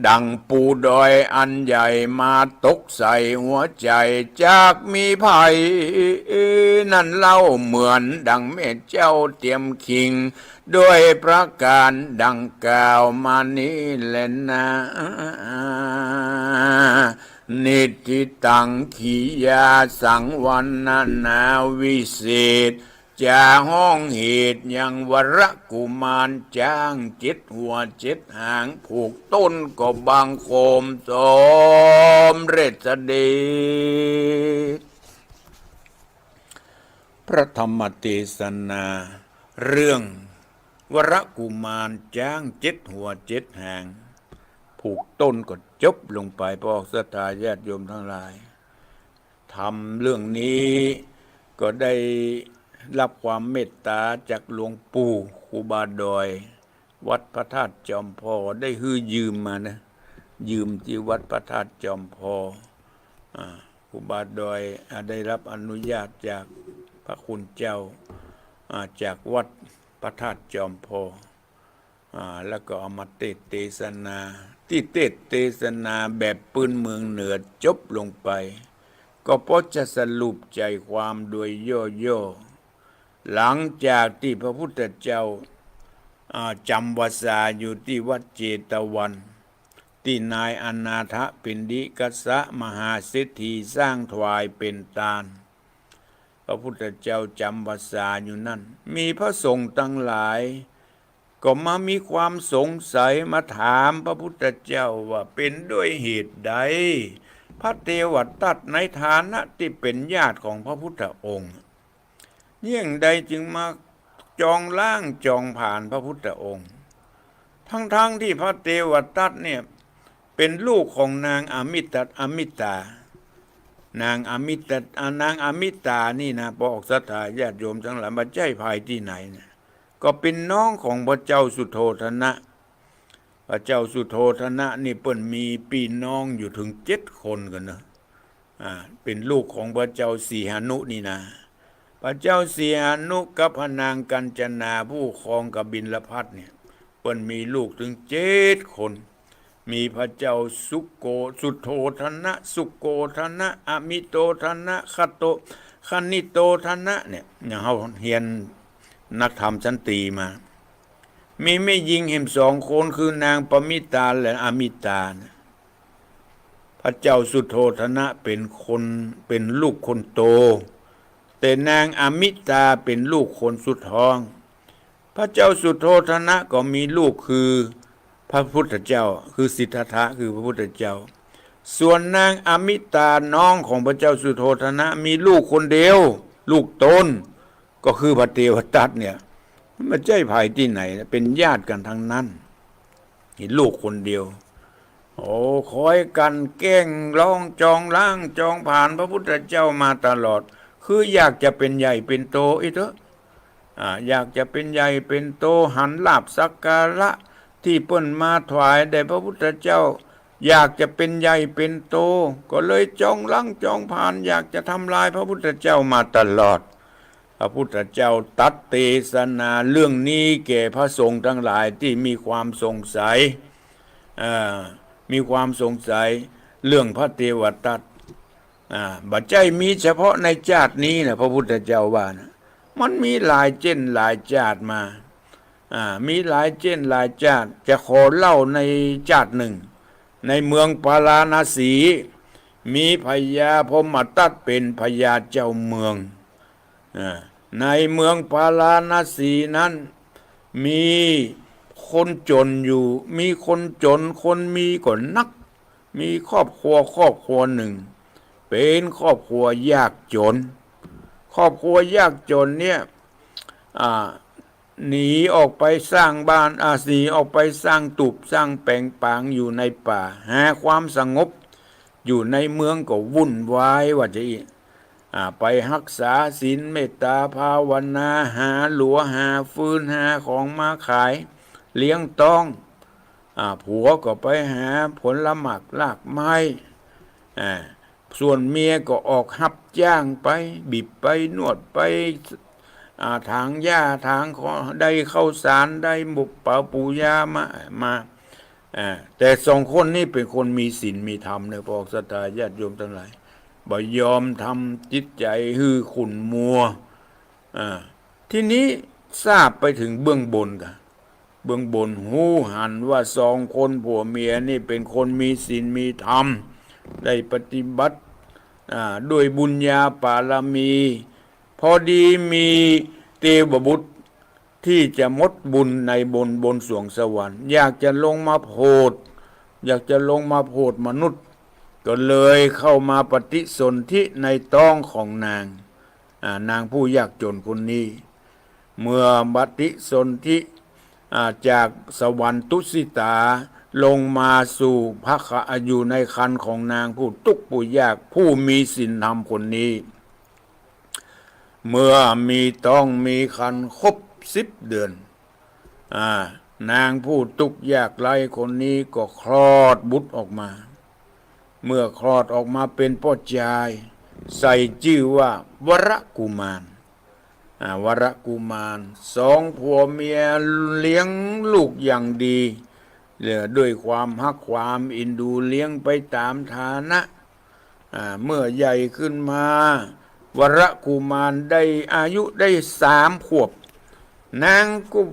ดังปูดอยอันใหญ่ มาตกใส่หัวใจ๋ จักมีใผนั้นเล่า เหมือนดังแม่เจ้าเตียมคิง ด้วยประก๋านดังกล่าวมานี้แลนา นิทธิตัง ขียาสัง วรรณนาวิเศษ จะฮ้องเหตุยังวรกุมารจ๊างเจ็ดหัวเจ็ดหาง ผูกต้นก็บังคมสมเร็จเสด็จ พระธรรมเตสนา เรื่องวรกุมารจ๊างเจ็ดหัวเจ็ดหาง ผูกต้นก็จบลงไป พระศรัทธาญาติโยมตังหลาย ธรรมเรื่องนี้ก็ได้ฮับความเมตต๋าจากหลวงปู่ครูบาดอย วัดพระธาตุจอมพอ ได้หื้อยืมมานะ ยืมตี้วัดพระธาตุจอมพอ อ่า ครูบาดอย อ่า ได้ฮับอนุญาตจากพระคุณเจ้า อ่า จากวัดพระธาตุจอมพอ อ่า แล้วก็เอามาเตสน์เตสนา ตี้เตสน์เตสนาแบบปื้นเมืองเหนือจบลงไป ก็พอจะสรุปใจ๋ความโดยย่อๆ หลังจากตี้พระพุทธเจ้า อ่า จ๋ำพรรษาอยู่ตี้วัดเจตวัน ตี้นายอนาถปิณฑิกะมหาเศรษฐีสร้างถวายเป๋นตาน พระพุทธเจ้าจ๋ำพรรษาอยู่นั้น มีพระสงฆ์ตังหลาย ก็มามีความสงสัยมาถามพระพุทธเจ้าว่าเป๋นด้วยเหตุใด พระเทวทัตในฐานะตี้เป๋นญาติของพระพุทธองค์ เยียะใดจึงมาจองล้างจองผลาญพระพุทธองค์ ทั้งๆ ตี้พระเทวทัตเนี่ยเป๋นลูกของนางอมิตะ อมิตา นางอมิตะ อ่านางอมิตานี่นะ พระศรัทธาญาติโยมตังหลาย บ่ใจ้ใผตี้ไหนนะ ก็เป๋นน้องของพระเจ้าสุโธทนะ พระเจ้าสุโธทนะนี่เปิ้นมีปี้น้องอยู่เถิงเจ็ดคนกั๋นเนาะ อ่า เป๋นลูกของพระเจ้าสีหนุนี่นะ พระเจ้าสีหนุกับพระนางกัญจนาผู้ครองกบิลพัสดุ์เนี่ย เปิ้นมีลูกเถิงเจ็ดคน มีพระเจ้าสุโก สุโธทนะ สุโกทนะ อมิโตทนะ คโต คณิโตทนะเนี่ย อย่างเฮาเฮียนนักธรรมชั้นตรีมา มีแม่ญิงแหมสองคน คือนางปมิตาและอมิตานะ พระเจ้าสุโธทนะเป๋นคน เป๋นลูกคนโต แต่นางอมิตาเป๋นลูกคนสุดท้อง พระเจ้าสุโธทนะก็มีลูกคือพระพุทธเจ้า คือสิทธัตถะ คือพระพุทธเจ้า ส่วนนางอมิตาน้องของพระเจ้าสุโธทนะมีลูกคนเดียว ลูกตน ก็คือพระเทวทัตเนี่ย มันบ่ใจ้ใผตี้ไหน เป๋นญาติกั๋นตังนั้น มีลูกคนเดียว โอ้ คอยกั๋นแกล้งลองจองล้างจองผลาญพระพุทธเจ้ามาตลอด คืออยากจะเป๋นใหญ่เป๋นโตอี้เต๊อะ อ่า อยากจะเป๋นใหญ่เป๋นโต หันลาภสักการะตี้เปิ้นมาถวายแด่พระพุทธเจ้า อยากจะเป๋นใหญ่เป๋นโต ก็เลยจองล้างจองผลาญ อยากจะทำลายพระพุทธเจ้ามาตลอด พระพุทธเจ้าตรัสเตสนาเรื่องนี้แก่พระสงฆ์ตังหลายตี้มีความสงสัย อ่า มีความสงสัยเรื่องพระเทวทัต อ่า บ่ใจ้มีเฉพาะในจาตินี้นะ พระพุทธเจ้าว่านะ มันมีหลายเจ้นหลายจาติมา อ่า มีหลายเจ้นหลายจาติ จะขอเล่าในจาตินึ่ง ในเมืองปาราณสี มีพญาพรหมทัตเป๋นพญาเจ้าเมือง อ่า ในเมืองปาราณสีนั้น มีคนจนอยู่ มีคนจน คนมีก็นัก มีครอบครัวครอบครัวนึ่ง เป๋นครอบครัวยากจน ครอบครัวยากจนเนี่ย อ่า หนีออกไปสร้างบ้าน อ่า หนีออกไปสร้างตูบสร้างแป๋งปางอยู่ในป่า หาความสงบ อยู่ในเมืองก็วุ่นวายว่าจะอี้ อ่า ไปฮักษาศีลเมตตาภาวนา หาหลัวหาฟืน หาของมาขายเลี้ยงต๊อง อ่า ผัวก็ไปหาผลหมากรากไม้ อ่า ส่วนเมียก็ออกฮับจ้างไป บิบไปนวดไป อ่า ถางหญ้าถางขอ ได้ข้าวสาร ได้บุปผาปูยามา มา อ่า แต่สองคนนี้เป๋นคนมีศีลมีธรรมเนี่ย พวกศรัทธาญาติโยมตังหลาย บ่ยอมทำจิตใจ๋หื้อขุ่นมัว อ่า ทีนี้ทราบไปเถิงเบื้องบนก่ะ เบื้องบนฮู้หันว่าสองคนผัวเมียนี่เป๋นคนมีศีลมีธรรม ได้ปฏิบัติ อ่า ด้วยบุญญาบารมี พอดีมีเตวบุตรตี้จะหมดบุญในบน บนสวงสวรรค์ อยากจะลงมาโผด อยากจะลงมาโผดมนุษย์ ก็เลยเข้ามาปฏิสนธิในต๊องของนาง อ่า นางผู้ยากจนคนนี้ เมื่อปฏิสนธิ อ่า จากสวรรค์ตุสิตา ลงมาสู่พระค อยู่ในครรภ์ของนางผู้ตุ๊กข์ผู้ยาก ผู้มีศีลธรรมคนนี้ เมื่อมีต๊องมีครรภ์ครบสิบเดือน อ่า นางผู้ตุ๊กข์ยากไร้คนนี้ก็คลอดบุตรออกมา เมื่อคลอดออกมาเป๋นป้อจาย ใส่จื้อว่าวรกุมาร อ่า วรกุมาร สองผัวเมียเลี้ยงลูกอย่างดี เลี้ยงด้วยความฮักความเอ็นดู เลี้ยงไปต๋ามฐานะ อ่า เมื่อใหญ่ขึ้นมา วรกุมารได้อายุได้สามขวบ นาง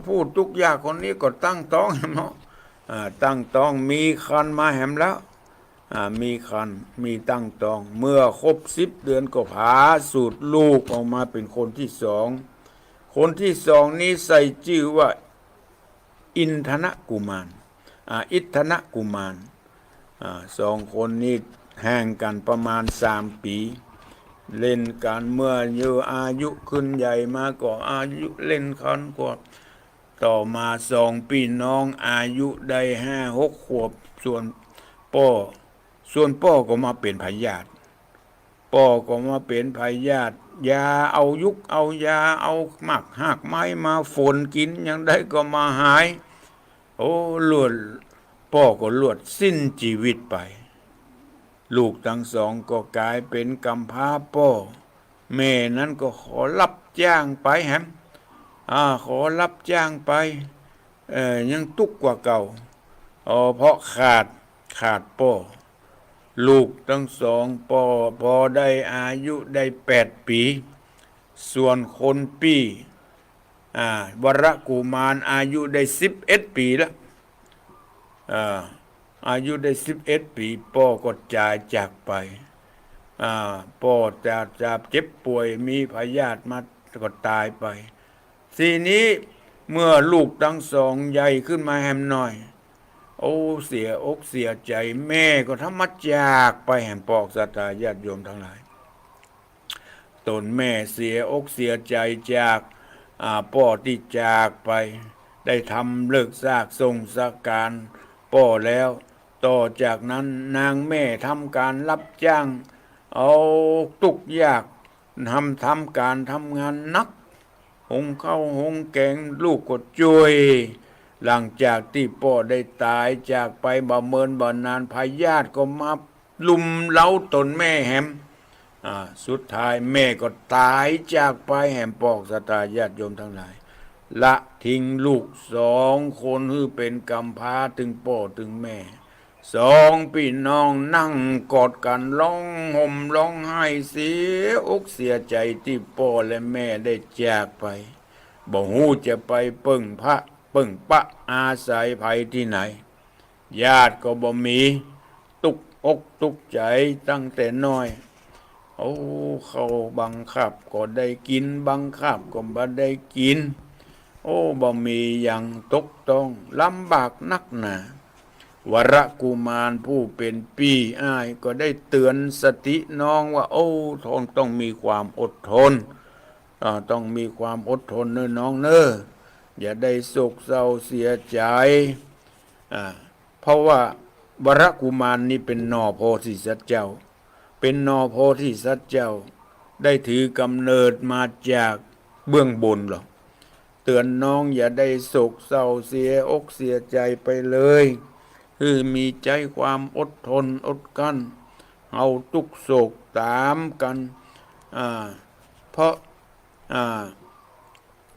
ผู้ตุ๊กข์ยากคนนี้ก็ตั้งต๊องแหมเนาะ อ่า ตั้งต๊องมีครรภ์มาแหมแล้ว อ่า มีครรภ์ มีตั้งต๊อง เมื่อครบสิบเดือนก็ผาสูติลูกออกมาเป๋นคนตี้สอง คนตี้สองนี้ใส่จื้อว่าอินทนกุมาร อ่า อิทธนกุมาร อ่า สองคนนี้ห่างกั๋นประมาณสามปี๋ เล่นกั๋น เมื่ออยู่อายุขึ้นใหญ่มาก็อายุเล่นกั๋นก็ ต่อมาสองปี้น้องอายุได้ห้าหกขวบ ส่วนป้อ ส่วนป้อก็มาเป๋นพยาธิ ป้อก็มาเป๋นพยาธิ ยาเอายุกเอายา เอาหมากฮากไม้มาฝนกิ๋น อย่างใดก็บ่หาย โอ้ ลวด ป้อก็ลวดสิ้นจีวิตไป ลูกตังสองก็ก๋ายเป๋นก๋ำพร้าป้อ แม่นั้นก็ขอรับจ้างไปแหม อ่า ขอรับจ้างไป เอ่อ ยังตุ๊กข์กว่าเก่า อ๋อ เพราะขาด ขาดป้อ ลูกตังสองป้อ พอได้อายุได้แปดปี๋ ส่วนคนปี้ อ่า วรกุมารอายุได้สิบเอ็ดปี๋ละ อ่า อายุได้สิบเอ็ดปี๋ ป้อก็ต๋ายจากไป อ่า ป้อจะ จะเจ็บป่วย มีพยาธิมาก็ต๋ายไป ทีนี้เมื่อลูกตังสองใหญ่ขึ้นมาแหมหน่อย โอ้ เสียอกเสียใจ๋ แม่ก็ทำมาจากไปแหม ปอกศรัทธาญาติโยมตังหลาย ต๋นแม่เสียอกเสียใจ๋จาก อ่า ป้อตี้จากไป ได้ทำเลิกซากส่งสการป้อแล้ว ต่อจากนั้นนางแม่ทำก๋านรับจ้าง เอาตุ๊กยาก ทำ ทำก๋านทำงานหนัก หุงข้าวหุงแก๋ง ลูกก็จ้วย หลังจากตี้ป้อได้ต๋ายจากไปบ่เมินบ่นาน พยาธิก็มาลุมเร้าต๋นแม่แหม อ่า สุดท้ายแม่ก็ต๋ายจากไปแหม ปอกศรัทธาญาติโยมตังหลาย ละทิ้งลูกสองคนหื้อเป๋นกำพร้า ตึงป้อตึงแม่ สองปี้น้องนั่งกอดกั๋น ฮ้องห่มฮ้องไห้ เสียอกเสียใจ๋ตี้ป้อและแม่ได้จากไป บ่ฮู้จะไปเปิ้งพระเปิ้งปะอาศัยใผตี้ไหน ญาติก็บ่มี ตุ๊กอกตุ๊กใจ๋ตั้งแต่น้อย โอ้ ข้าวบางคาบก็ได้กิ๋น บางคาบก็บ่ได้กิ๋น โอ้ บ่มีหยังตกต้อง ลำบากนักหนา วรกุมารผู้เป๋นปี้อ้ายก็ได้เตื๋อนสติน้องว่า โอ้ ต้อง ต้องมีความอดทน อ่า ต้องมีความอดทนเน่อน้องเน่อ อย่าได้โศกเศร้าเสียใจ๋ อ่า เพราะว่าวรกุมารนี้เป๋นหน่อโพธิสัตว์เจ้า เป๋นหน่อโพธิสัตว์เจ้า ได้ถือกำเนิดมาจากเบื้องบนหรอก เตื๋อนน้องอย่าได้โศกเศร้าเสียอกเสียใจ๋ไปเลย หื้อมีใจ๊ความอดทนอดกลั้น เฮาตุ๊กโศกต๋ามกั๋น อ่า เพราะ อ่า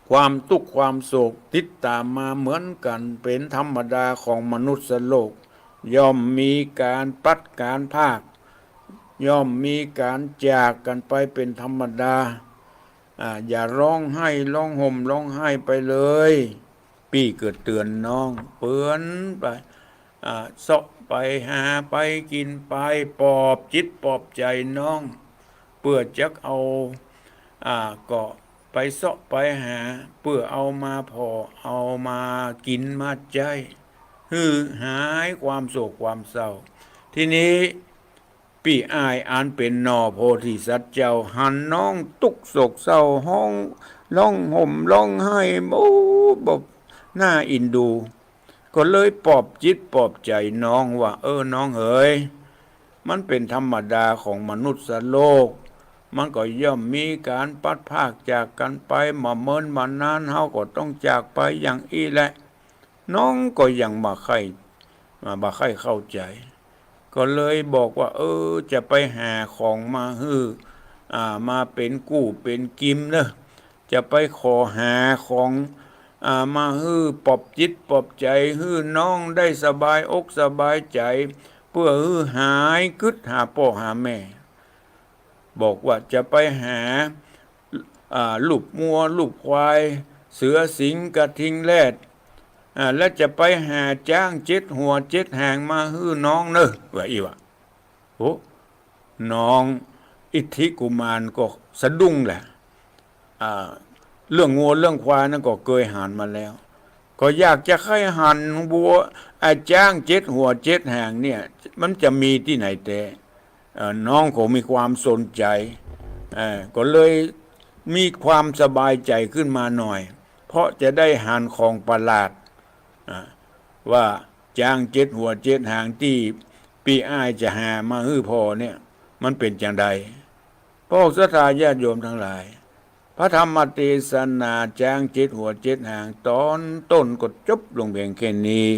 ความตุ๊กข์ความโศกติดต๋ามมาเหมือนกั๋น เป๋นธรรมดาของมนุษย์โลก ย่อมมีก๋านพลัดก๋านพราก ย่อมมีก๋านจากกั๋นไปเป๋นธรรมดา อ่า อย่าฮ้องไห้ฮ้องห่มฮ้องไห้ไปเลย ปี้ก็เตื๋อนน้อง เปื้อนไป อ่า เซาะไปหาไปกิ๋นไป ปลอบจิตปลอบใจ๋น้อง เปื้อจักเอา อ่า ก็ไปเซาะไปหา เปื้อเอามาผ่อ เอามากิ๋นมาใจ๊ หื้อหายความโศกความเศร้า ทีนี้ปี้อ้ายอันเป๋นหน่อโพธิสัตว์เจ้า หันน้องตุ๊กข์โศกเศร้า ฮ้องฮ้องห่มฮ้องไห้ โอ้ บ่ น่าเอ็นดู ก็เลยปลอบจิตปลอบใจ๋น้องว่า เออ น้องเหย มันเป๋นธรรมดาของมนุษย์โลก มันก็ย่อมมีก๋านพลัดพรากจากกั๋นไป บ่เมินบ่นานเฮาก็ต้องจากไปอย่างอี้แหละ น้องก็ยังบ่ใค่ อ่า บ่ใค่เข้าใจ๋ ก็เลยบอกว่า เออ จะไปหาของมาหื้อ อ่า มาเป๋นกู้เป๋นกิมเน่อ จะไปขอหาของ อ่า มาหื้อปลอบจิตปลอบใจ๋ หื้อน้องได้สบายอกสบายใจ๋ เปื้อหื้อหายกึ๊ดหาป้อหาแม่ บอกว่าจะไปหา อ่า ลูบงัวลูบควาย เสือสิงห์กระทิงแรด อ่า และจะไปหาจ๊างเจ็ดหัวเจ็ดหางมาหื้อน้องเน่อ ว่าอี้วะ โอ้ น้องอิทธิกุมารก็สะดุ้งแหละ อ่า เรื่องงัวเรื่องควายนั้นก็เกยหันมาแล้ว ก็อยากจะใค่หันวัว อ่า จ๊างเจ็ดหัวเจ็ดหางเนี่ย มันจะมีตี้ไหนแต๊ เอ่อ น้องก็มีความสนใจ๋ เอ่อ ก็เลยมีความสบายใจ๋ขึ้นมาหน่อย เพราะจะได้หันของประหลาด อ่า ว่าจ๊างเจ็ดหัวเจ็ดหางตี้ปี้อ้ายจะหามาหื้อผ่อเนี่ย มันเป๋นจาใด ปอกศรัทธาญาติโยมตังหลาย พระธรรมเตสนาจ๊างเจ็ดหัวเจ็ดหางต๋อนต้นก็จบลงเพียงแค่นี้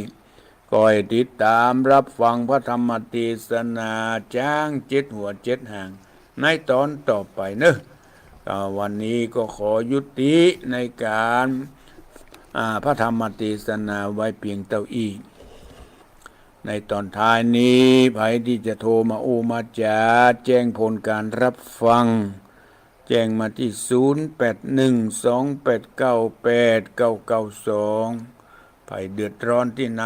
ขอหื้อติดต๋ามฮับฟังพระธรรมเตสนาจ๊างเจ็ดหัวเจ็ดหางในต๋อนต่อไปเน่อ อ่า วันนี้ก็ขอยุติในก๋าน อ่า พระธรรมเตสนาไว้เปียงเต้าอี้ ในต๋อนท้ายนี้ ใผตี้จะโทรมาอู้มาจ๋า แจ้งผลก๋านฮับฟัง แจ้งมาตี้ ศูนย์แปดหนึ่ง สองแปดเก้า แปดเก้าเก้าสอง ใผเดือดร้อนตี้ไหน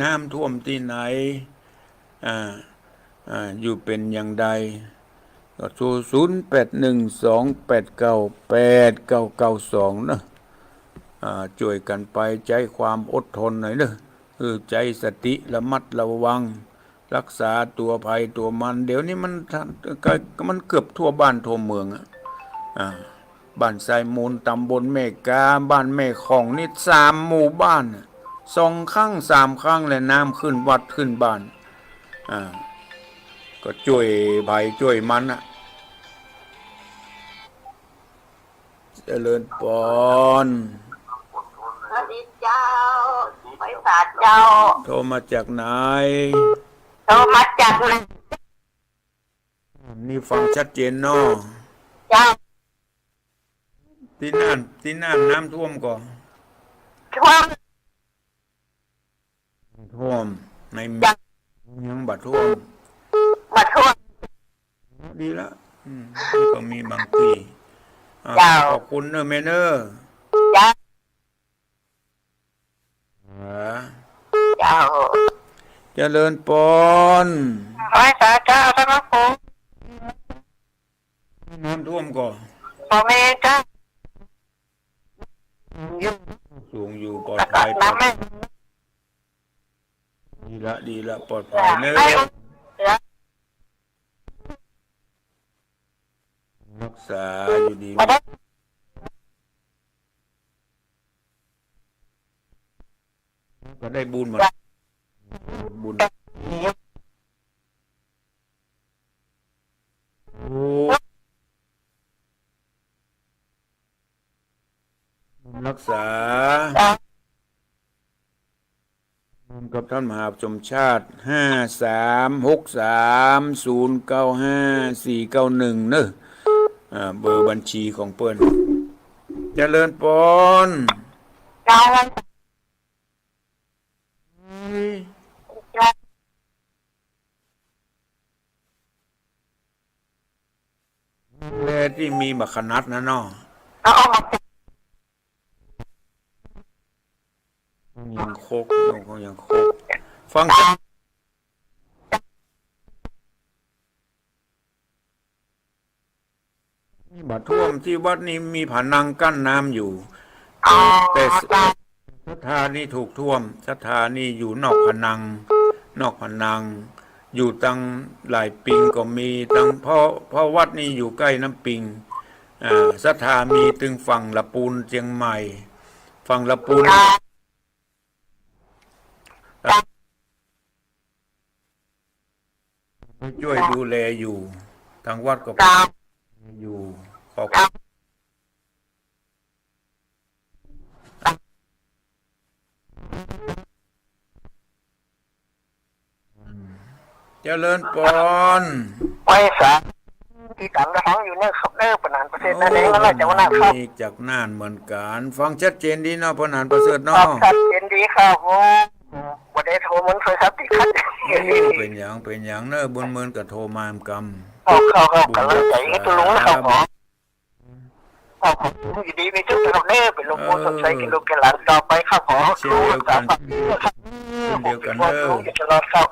น้ำท่วมตี้ไหน อ่า อ่า อยู่เป๋นอย่างใด ก็โทร ศูนย์แปดหนึ่ง สองแปดเก้า แปดเก้าเก้าสอง เนาะ อ่า จ้วยกั๋นไปใจ๊ความอดทนหน่อยเนาะ เออ ใจ๊สติระมัดระวัง ฮักษาตั๋วใผตั๋วมัน เดี๋ยวนี้มัน มันเกือบทั่วบ้านทั่วเมืองอะ อ่า บ้านทรายมูล ต๋ำบลแม่กา บ้านแม่ข่องนี่สามหมู่บ้านน่ะ สองครั้งสามครั้งแหละ น้ำขึ้นวัดขึ้นบ้าน อ่า ก็จ้วยใผจ้วยมันน่ะ เจริญปอน สวัสดีเจ้า ไหว้สาเจ้า โทรมาจากไหน โทรมาจากไหน นี่ฟังชัดเจนเนาะ เจ้า ตี้นั่น ตี้นั่นน้ำท่วมก่อ ท่วม ท่วม ใน จ้ะ ยังบ่ท่วม บ่ท่วม ดีละ อืม มันก็มีบางตี้ อ่า เจ้า ขอบคุณเน้อแม่เน้อ เจ้า อ่า เจ้า เจริญปอน ไหว้สาเจ้า ท่านพระครู น้ำท่วมก่อ บ่มีเจ้า สูงอยู่ ปลอดภัย น้ำไม่ ดีละ ดีละ ปลอดภัยเน้อ ฮักษาอยู่ดี ก็ได้บุญมา บุญ โอ้ ฮักษา กับท่านมหาสมชาติ ห้าสามหกสามศูนย์เก้าห้าสี่เก้าหนึ่ง เน้อ อ่า เบอร์บัญชีของเปิ้น เจริญปอน เจ้า แลตี้มีหมากขนัดนะเนาะ เอา เอามา ยังคก ยังคก ฟัง นี่บ่ท่วม ตี้วัดนี่มีผนังกั้นน้ำอยู่ อ๋อ แต่ เจ้า ศรัทธานี่ถูกท่วม ศรัทธานี่อยู่นอกผนัง นอกผนัง อยู่ตังหลายปิงก็มี ตัง เพราะ เพราะวัดนี่อยู่ใก้น้ำปิง อ่า ศรัทธามีตึงฝั่งละปูนเจียงใหม่ ฝั่งละปูน เจ้า ไปจ้วยดูแลอยู่ ตังวัดก็ เจ้า อยู่ ขอบคุณ เจริญปอน ไหว้สา ตี้ต๋ามระวังอยู่เน้อครับเน้อ ปนานประเสริฐนั่นเอง โอ้ น่าจะว่าน่าครับ นี่จากน่านเหมือนกั๋น ฟังชัดเจนดีเนาะ ปนานประเสริฐเนาะ ครับ ชัดเจนดีครับผม บ่ได้โทรมันเคยครับ ติดขัด โอ้ เป๋นหยัง เป๋นหยังเน้อ บุญเมินก็โทรมาเหมือนกั๋น ครับ ครับ ครับ บุญ กำลังใจให้ตัวลุงนะครับผม ครับ ขอบคุณ อยู่ดีมีสุขนะครับเน้อ เป๋นหลวงปู่ เออ สมชัย แก่ลูกแก่หลานต่อไปครับผม เช่นเดียวกั๋น เช่นเดียวกั๋นเน้อ ลุงจะรอดครับ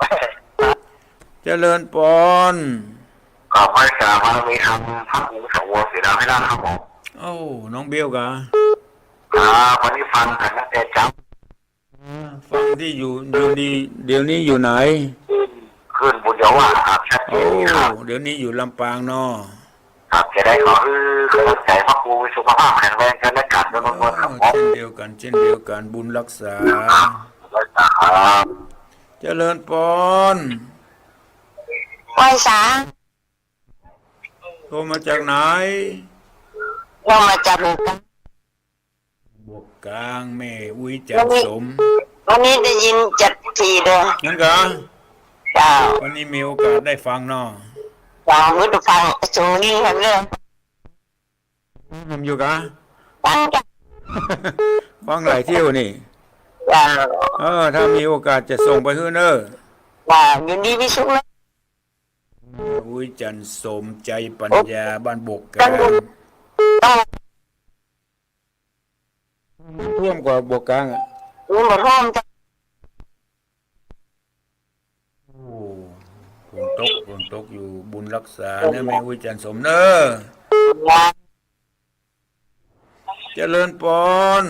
เจริญปอน ขอไหว้สาบารมีธรรม พระครูสังวรศิลาภิราชครับผม โอ้ น้องเบลกา อ่า วันนี้ฟังกั๋นตั้งแต่เจ๊า อ่า ฟังตี้อยู่ อยู่ดี เดี๋ยวนี้อยู่ไหน ขึ้นบุญเยาว่าครับ ชัดเจนดีครับ โอ้ เดี๋ยวนี้อยู่ลำปางเนาะ ครับ จะได้ขอหื้อกำลังใจ๋พระครูสุขภาพแข็งแรงกันและกั๋นด้วยครับผม เออ เช่นเดียวกั๋น เช่นเดียวกั๋น บุญฮักษา ครับ เจริญปอน ไหว้สา โทรมาจากไหน โทรมาจากบวกกลาง บวกกลาง แม่อุ๊ย จันทร์สม วันนี้ได้ยินจัดสี่เด้อ นั้นกา เจ้า วันนี้มีโอกาสได้ฟังเนาะ เจ้า หื้อได้ฟัง สูงยิ่งหันเรื่อง ทำอยู่กา ฟังจ้ะ ฟังหลายเที่ยวนี่ เจ้า เออ ถ้ามีโอกาสจะส่งไปหื้อเน้อ เจ้า ยินดีที่สุดเลย แม่อุ๊ อุ๊ย จันทร์สม ใจปัญญา บ้านบวกกลาง น้ำท่วมกว่าบวกกลางอะ นี่บ่ท่วมเจ้า โอ้ ฝนตก ฝนตกอยู่ บุญรักษาเนอะ แม่อุ๊ย จันทร์สมเนอะ เจริญปอน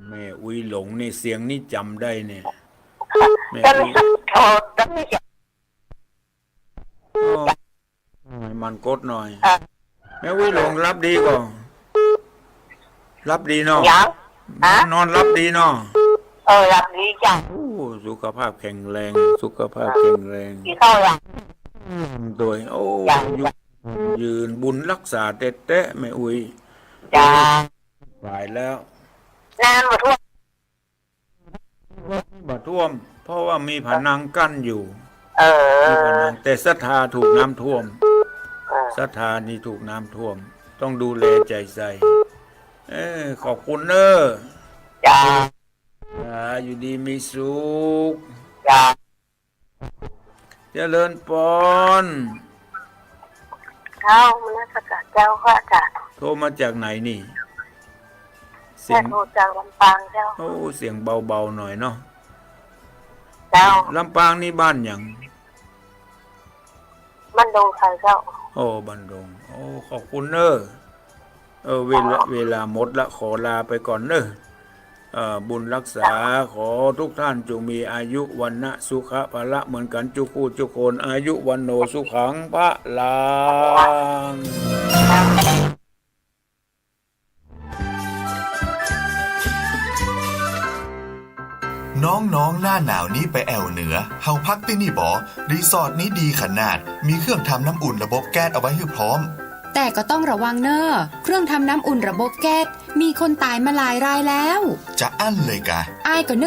แม่อุ๊ยหลงนี่ เสียงนี่จ๋ำได้เนี่ย แม่อุ๊ย โอ้ มันกดหน่อย แม่อุ๊ยหลงหลับดีก่อ หลับดีเนาะ ยัง ฮะ นอนหลับดีเนาะ เออ หลับดีจ้ะ โอ้ สุขภาพแข็งแรง สุขภาพแข็งแรง กิ๋นข้าวยัง โดย โอ้ ยัง อยู่ ยืนบุญรักษาแต๊ๆ แม่อุ๊ย จ้า สบายแล้ว น้ำบ่ท่วม บ่ท่วม เพราะว่ามีผนังกั้นอยู่ เออ มีผนัง แต่ศรัทธาถูกน้ำท่วม เออ ศรัทธานี่ถูกน้ำท่วม ต้องดูแลใจ๋ใส่ เออ ขอบคุณเนอะ จ้า อ่า อยู่ดีมีสุข จ้า เจริญปอน เจ้า นมัสการเจ้าพระอาจารย์ โทรมาจากไหนนี่ เสียง โทรจากลำปางเจ้า โอ้ เสียงเบาๆ หน่อยเนาะ เจ้า ลำปางนี่บ้านหยัง บ้านดงไทรเจ้า โอ้ บ้านดง โอ้ ขอบคุณเนอะ เออ เวลา เวลาหมดละ ขอลาไปก่อนเนอะ เอ่อ บุญรักษา ขอทุกท่านจงมีอายุ วรรณะ สุขะ พละ เหมือนกั๋นจุกคู่จุกคน อายุ วัณโณ สุขัง พลัง น้องๆ หน้าหนาวนี้ไปแอ่วเหนือ เฮาพักตี้นี่บ่ รีสอร์ทนี้ดีขนาด มีเครื่องทำน้ำอุ่นระบบแก๊สเอาไว้หื้อพร้อม แต่ก็ต้องระวังเน่อ เครื่องทำน้ำอุ่นระบบแก๊ส มีคนต๋ายมาหลายรายแล้ว จะอั้นเลยกา อ้ายก็นึก